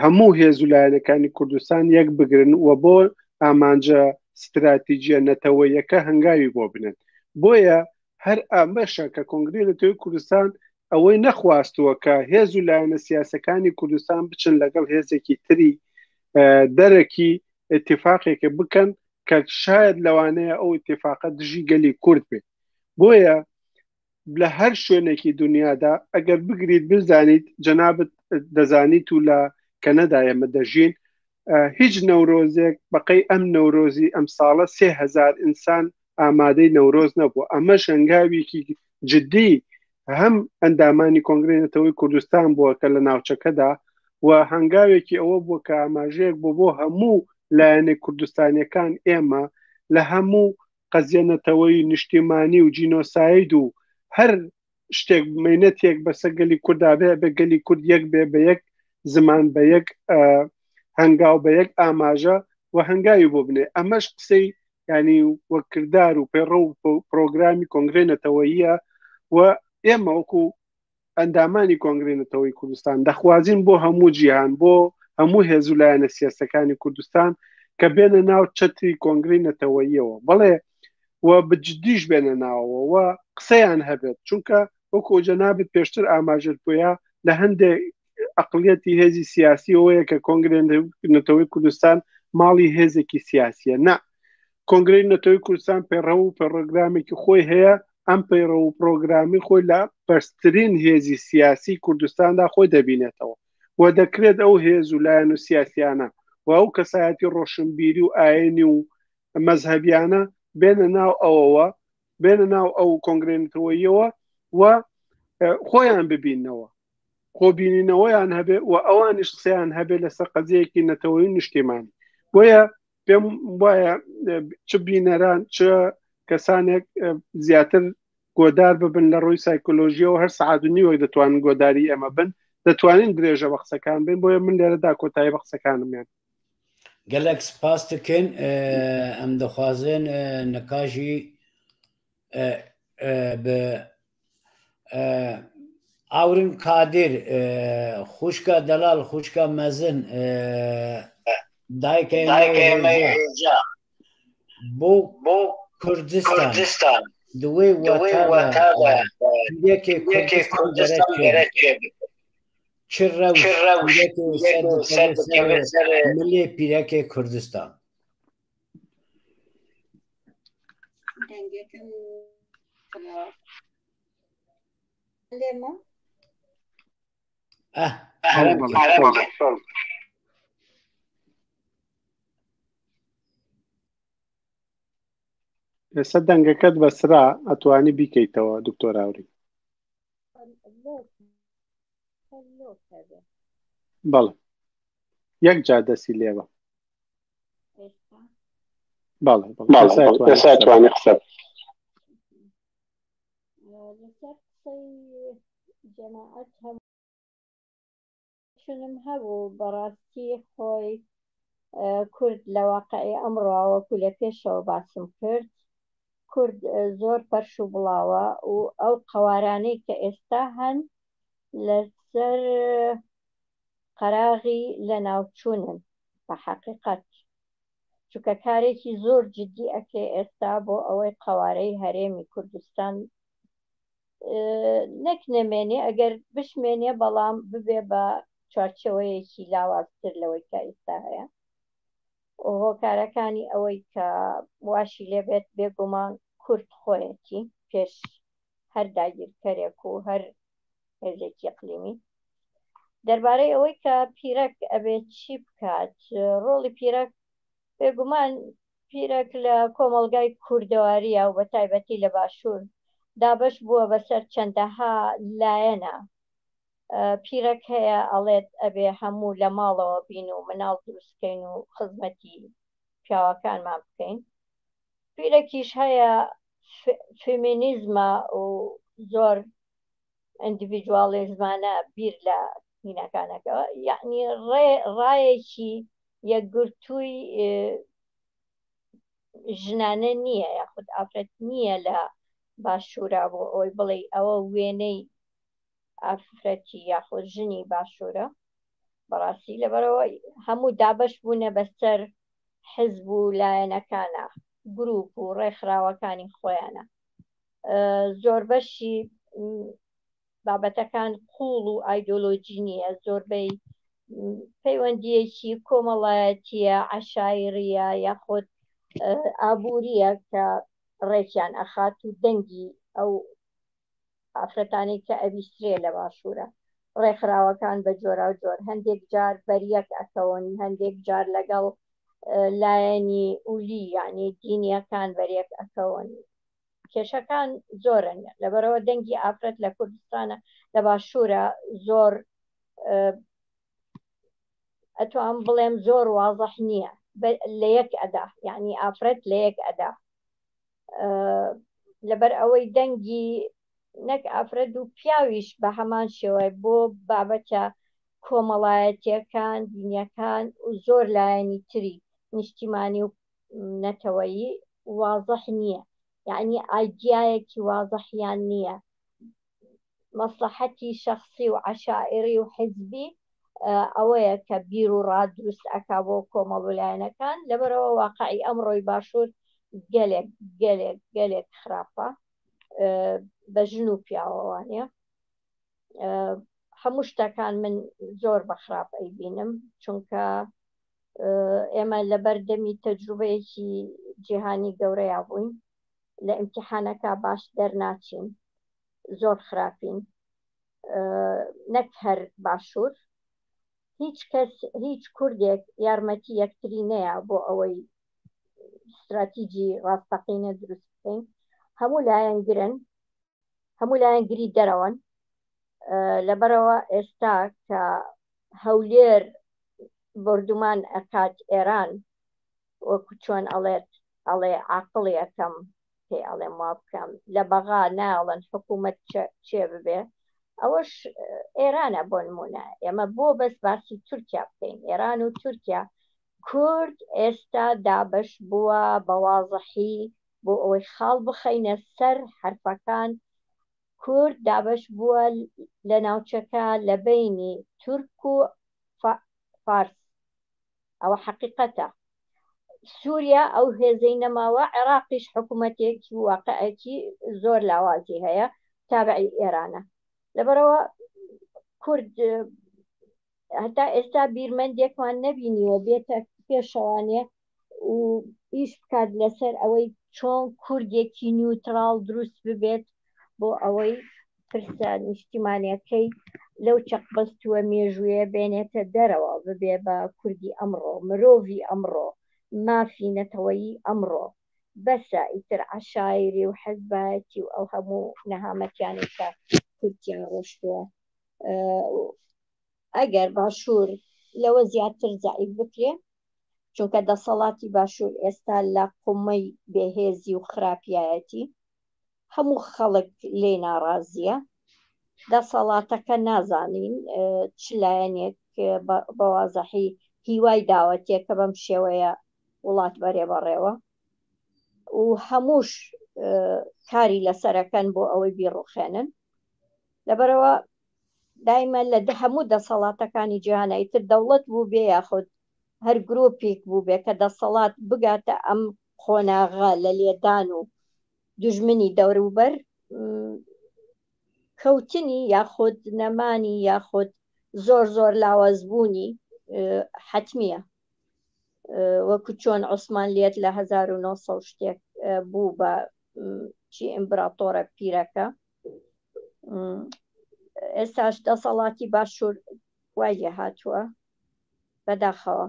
هەموو هێز و لایەنەکانی کوردستان یەک بگرن و بۆ ئامانجە ستراتیجیە نەتەوەیەکە هەنگاوی بۆ بنێن. بۆیە هەر ئەمەشە کە کۆنگرەی نەتەوەی کوردستان ئەوەی نەخواستووە کە هێز و لایەنە سیاسەکانی کوردستان بچن لەگەڵ هێزێکی تری دەرەکی ئیتیفاقێکە بکەن کە شاید لەوانەیە ئەو ئیتیفاقە دژی گەلی کورد بێت. بۆیە لە هەر شوێنێکی دنیادا ئەگەر بگریت بزانیت جەنابت دەزانیت و لە کەنەدا ئێمە دەژین هیچ نەورۆزێک بەقەی ئەم نەورۆزی ئەم ساڵە 3000 ئینسان ئامادەی نەورۆز نەبوو ئەمەش هەنگاوێکی جدی هەم ئەندامانی کۆنگرەی نەتەوەی کوردستان بووە کە لە ناوچەکەدا و هەنگاوێکی ئەوە بووە کە ئاماژەیەک بۆ بۆ هەموو لایەنە کوردستانیەکان ئێمە لە هەموو قەزیە نەتەوەیی نیشتیمانی و جینۆساید و هەر شتێک مەینەتێک بەسەر گەلی کوردا بێ بە گەلی کورد یەک بێ بە یەک زمان بە یەک هەنگاو بە یەک ئاماژە و هەنگاوی بۆ بنێ ئەمەش قسەی ینی وەکردار و پەیڕە و پرۆگرامی کۆنگرەی نەتەوەیە و ئێمە وەکو ئەندامانی کۆنگرەی نەتەوەی کوردستان دەخوازین بۆ هەموو جیهان بۆ هەموو هێز و لایەنە سیاسەکانی کوردستان کە بێنە ناو چەتری کۆنگرەی نەتەوەییەوە بەڵێ و بجددیش بێنە ناوەوە و قسەیان هەبێت چونکە وەکو جەنابت پێشتر ئاماژت بۆیە لە هەندێک ئەقلیەتی هێزی سیاسی ئەوەیە کە کۆنگرەی نەتەوەی کوردستان ماڵی هێزێکی سیاسیە نا کۆنگرەی نەتەوەی کوردستان پەیڕەو و پەرۆگرامێکی خۆی هەیە ئەم پەیڕەو و پرۆگرامی خۆی لە بەرزترین هێزی سیاسی کوردستاندا خۆی دەبینێتەوە و دەکرێت ئەو هێز و لایەن و سیاسیانە و ئەو کەسایەتی ڕۆشنبیری و ئاینی و مەزهەبیانە بێنە ناو ئەوەوە بێنە ناو ئەو کۆنگرەی نەتەوەییەوە و خۆیان ببینەوە خۆبینینەوەیان هەبێ و ئەوانیش قسەیان هەبێ لەسەر قەزیەکی نەتەوەی و نیشتیمانی بۆیە پێم وایە چ بینەران چ کەسانێک زیاتر گۆدار ببن لە ڕووی سایکۆلۆژیەوە هەر سەعات و نیوەک دەتوانن گۆداری ئێمە بن دەتوانین درێژە بە قسەکان بین بۆیە من لێرەدا کۆتایی بە قسەکانم یان گەلەک سپاس دکەین ئەم دەخوازن نکاژی بە ئاورین قادر خوشکە دەلال خوشکە مەزن دایکە بۆ بۆ کوردستان دوێ وەتادا یەکێ کوردستان چ ڕەوش ملێ پیرەکێ کوردستان دەنگەکەم لێمە ئێستا دەنگەکەت بەسرا ئەتوانی بیکەیتەوە دکتۆر ئاوری بەڵێ یەک جار دەستی لێوە بەڵێ ئێستا توانی قسە لەسەر قسەی جەماعەت هەموو هەبوو بەڕاستی خۆی کورد لە واقعی ئەمڕۆ وەکو لە پێشەوە باسم کرد کورد زۆر پەرش و بڵاوە و ئەو قەوارانەی کە ئێستا هەن لەسەر قەراغی لەناوچوونن بە حەقیقەت چونکە کارێکی زۆر جدی ئەکرێ ئێستا بۆ ئەوەی قەوارەی هەرێمی کوردستان نەک نەمێنێ ئەگەر بشمێنێ بەڵام ببێ بە چوارچەوەیەکی لاوازتر لەوەی کە ئێستا هەیە و هۆکارەکانی ئەوەی کە واشی لێبێت بێگومان کورد خۆیەتی پێش هەر داگیرکەرێک و هەر هێزێکی ئەقلیمی دەربارەی ئەوەی کە پیرەک ئەبێت چی بکات ڕۆڵی پیرەک بێگومان پیرەک لە کۆمەڵگای کوردەواریە و بە تایبەتی لە باشوور دابەش بووە بەسەر چەندەها لایەنە پیرەک هەیە ئەڵێت ئەبێ هەموو لە ماڵەوە بین و مناڵ دروستکەین و خزمەتی پیاوەکانمان بکەین پیرەکیش هەیە فێمینیزمە و زۆر ئیندیڤیدواڵیزمانە بیر لە هینەکانەکەەوە یعنی ڕێ ڕایەکی یەکگرتووی ژنانە نییە یاخود ئافرەت نییە لە باشوورا بۆ ئەوەی بڵێ ئەوە وێنەی ئافرەتی یاخود ژنی باشوورە. بەڕاستی لەبەرەوە هەموو دابەش بوونە بەسەر حزب و لایەنەکانە گروپ و ڕێکخراوەکانی خۆیانە زۆربەشی بابەتەکان قوڵ و ئایدۆلۆجی نییە زۆربەی پەیوەندیەکی کۆمەڵایەتیە عشاعریە یاخود ئابووریە کە ڕێکیان ئەخات و دەنگی ئەو ئافرەتانی کە ئەویسترێ لە باشوورە ڕێکخراوەکان بە جۆرا و جۆر هەندێک جار بەریەک ئەکەون هەندێک جار لەگەڵ لایەنی ئولی یعنی دینیەکان بەریەک ئەکەون کێشەکان زۆرن لەبەرەوە دەنگی ئافرەت لە کوردستانە لە باشوورە زۆر ئەتوام بڵێم زۆر وازح نییە لە یەک ئەدا یعنی ئافرەت لە یەک ئەدا لەبەر ئەوەی دەنگی نەک ئافرەت و پیاویش بە هەمان شێوە بۆ بابەتە کۆمەڵایەتیەکان دینیەکان و زۆر لایەنی تری نیشتیمانی و نەتەوەیی وازح نییە یعنی ئایدیایەکی وازحیان نییە مەسلحەتی شخصی و عشاعری و حزبی ئەوەیە کە بیر و ڕا دروست ئەکا بۆ کۆمەڵ و لایەنەکان لەبەرەوە واقعی ئەمڕۆی باشوور گەلێک گەلێک گەلێک خراپە بە ژن و پیاوەوانە هەموو شتەکان من زۆر بە خراپ ئەیبینم چونکە ئێمە لەبەر دەمی تەجروبەیەکی جیهانی گەورەیا بووین لە ئیمتیحانەکە باش دەرناچین زۆر خراپین نەک هەر باشوور هیچ کەس هیچ کوردێک یارمەتی یەکتری نەیە بۆ ئەوەی استراتیجی ڕاستەقینە دروست بکەین هەموو لایەنگرن هەموو لایەنگری دەرەوەن لەبەرەوە ئێستا کە هەولێر بردومان ئەکات ئێران وەکو چۆن ئەڵێت ئەڵێ عاقڵی ئەکەم پێی ئەڵێم وا بکەم لە بەغا ناڵن حکوومەت چێ ببێ ئەوەش ئێرانە بۆ نمونە ئێمە بۆ بەس باسی تورکیا بکەین ئێران و تورکیا کورد ئێستا دابش بووە بە وازحی بۆ ئەوەی خاڵ بخەینە سەر حرفەکان کورد دابش بووە لە ناوچەکە لە بینی تورک و فارس ئەوە حەقیقەتە سووریا ئەو هێزەی نەماوە عێراقیش حکوومەتێکی واقعێکی زۆر لاوازی هەیە تابعی ئێرانە لەبەرەوە کورد هەتا ئێستا بیرمەندێکمان نەبینیوە بێتە پێشەوانێ و ئیش بکات لەسەر ئەوەی چۆن کوردێکی نیوتراڵ دروست ببێت بۆ ئەوەی پرسە نیشتیمانەکەی لەو چەقبەستووە مێژوویە بێنێتە دەرەوە ببێ بە کوردی ئەمڕۆ مرۆڤی ئەمڕۆ مافی نەتەوەیی ئەمڕۆ بەسە ئیتر عەشایری و حزبایەتی و ئەو هەموو نەهامەتیانەی کە کوردیان ڕۆشتووە ئەگەر باشوور لەوە زیاتر زەعیف بکرێ چونکە دەسەڵاتی باشوور ئێستا لە قومەی بێهێزی و خراپیایەتی هەموو خەڵک لێ ناڕازیە دەسەڵاتەکە نازانین چ لایەنێک بەوازەحی هیوای داوەتێ کە بەم شێوەیە وڵات بەرێ بەڕێوە و هەمووش کاری لەسەرەکەن بۆ ئەوەی بیڕوخێنن لەبەرەوە دایمە لە هەموو دەسەڵاتەکانی جیهانە ئیتر دەوڵەت بوو بێ یاخود هەر گرۆپێک بوو بێ کە دەسەڵات بگاتە ئەم قۆناغە لە لێدان و دوژمنی دەوروبەر کەوتنی یاخود نەمانی یاخود زۆر زۆر لاوازبوونی حتمیە وەکو چۆن عوسمان لێت لە 1900 شتێک بوو بە چی ئیمبراتۆرە پیرەکە ئێستاش دەسەڵاتی باشوور وای لێ هاتووە بەداخەوە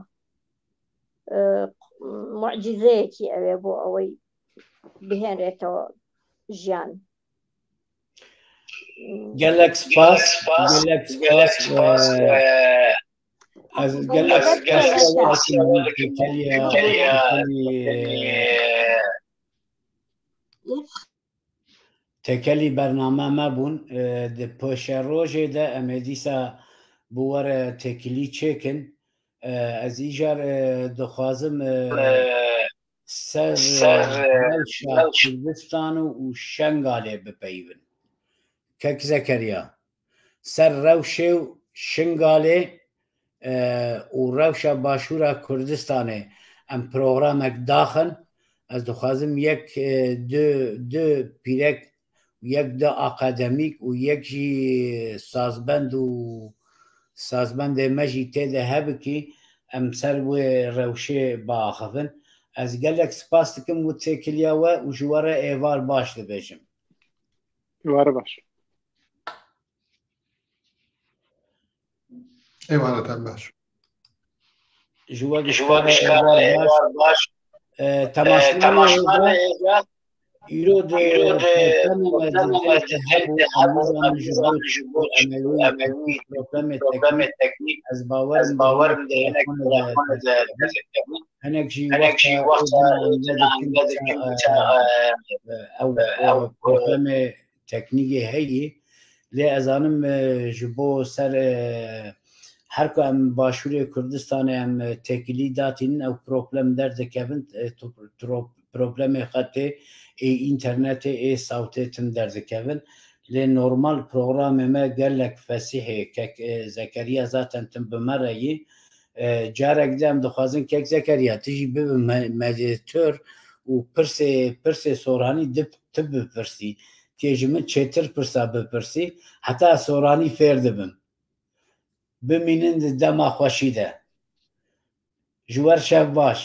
معجزەیەکی ئەوێ بۆ ئەوەی بهێنرێتەوە ژیان گەلک سپاس گەلک سپاس گەلک سپاس تێکەلی بەرنامە مەبوون پۆشە ڕۆژێ دە ئەمێ دیسا بوەرە تێکلی چێکن ئەز ئیجار دخوازم سەر کوردستان و شەنگالێ بپەیون کەک زەکەریا سەر ڕەوشێ و شنگالێ. û rewşa Başûra Kurdistanê em programek daxin. Ez dixwazim yek du du pîrek yek du akademîk û yek jî sazbend û sazbendê me jî tê de hebikî em ser wê rewşê biaxivin. Ez gelek spas dikim û têkiliya we û ji we re êvar baş dibêjim. Êvara baş. Êvaretan baş. Ji we gişkare êvar baş. Temaşvanê hêja îro di problemê me di hebû em nizanin ji bo em ê wî problemê teknîk ez bawerim di hinek telefonê de derdikevin. Hinek jî wexta ê dikin ew problemê teknîkê heyî lê ez anim ji bo ser her ku em Başûrê Kurdistanê em têkilî datînin ew problem derdikevin problemê xetê ê înternetê ê sawtê tim derdikevin lê normal programê me gelek fesîhê kek Zekeriya zaten tim bi me re yî carek di em dixwazin kek Zekeriya tu jî bibi medîtor û pirsê pirsê soranî di Tu bipirsî, tê ji min çêtir pirsa bipirsî, heta ez soranî fêr dibim. Bimînin di dema xweşî de. Ji wer şev baş.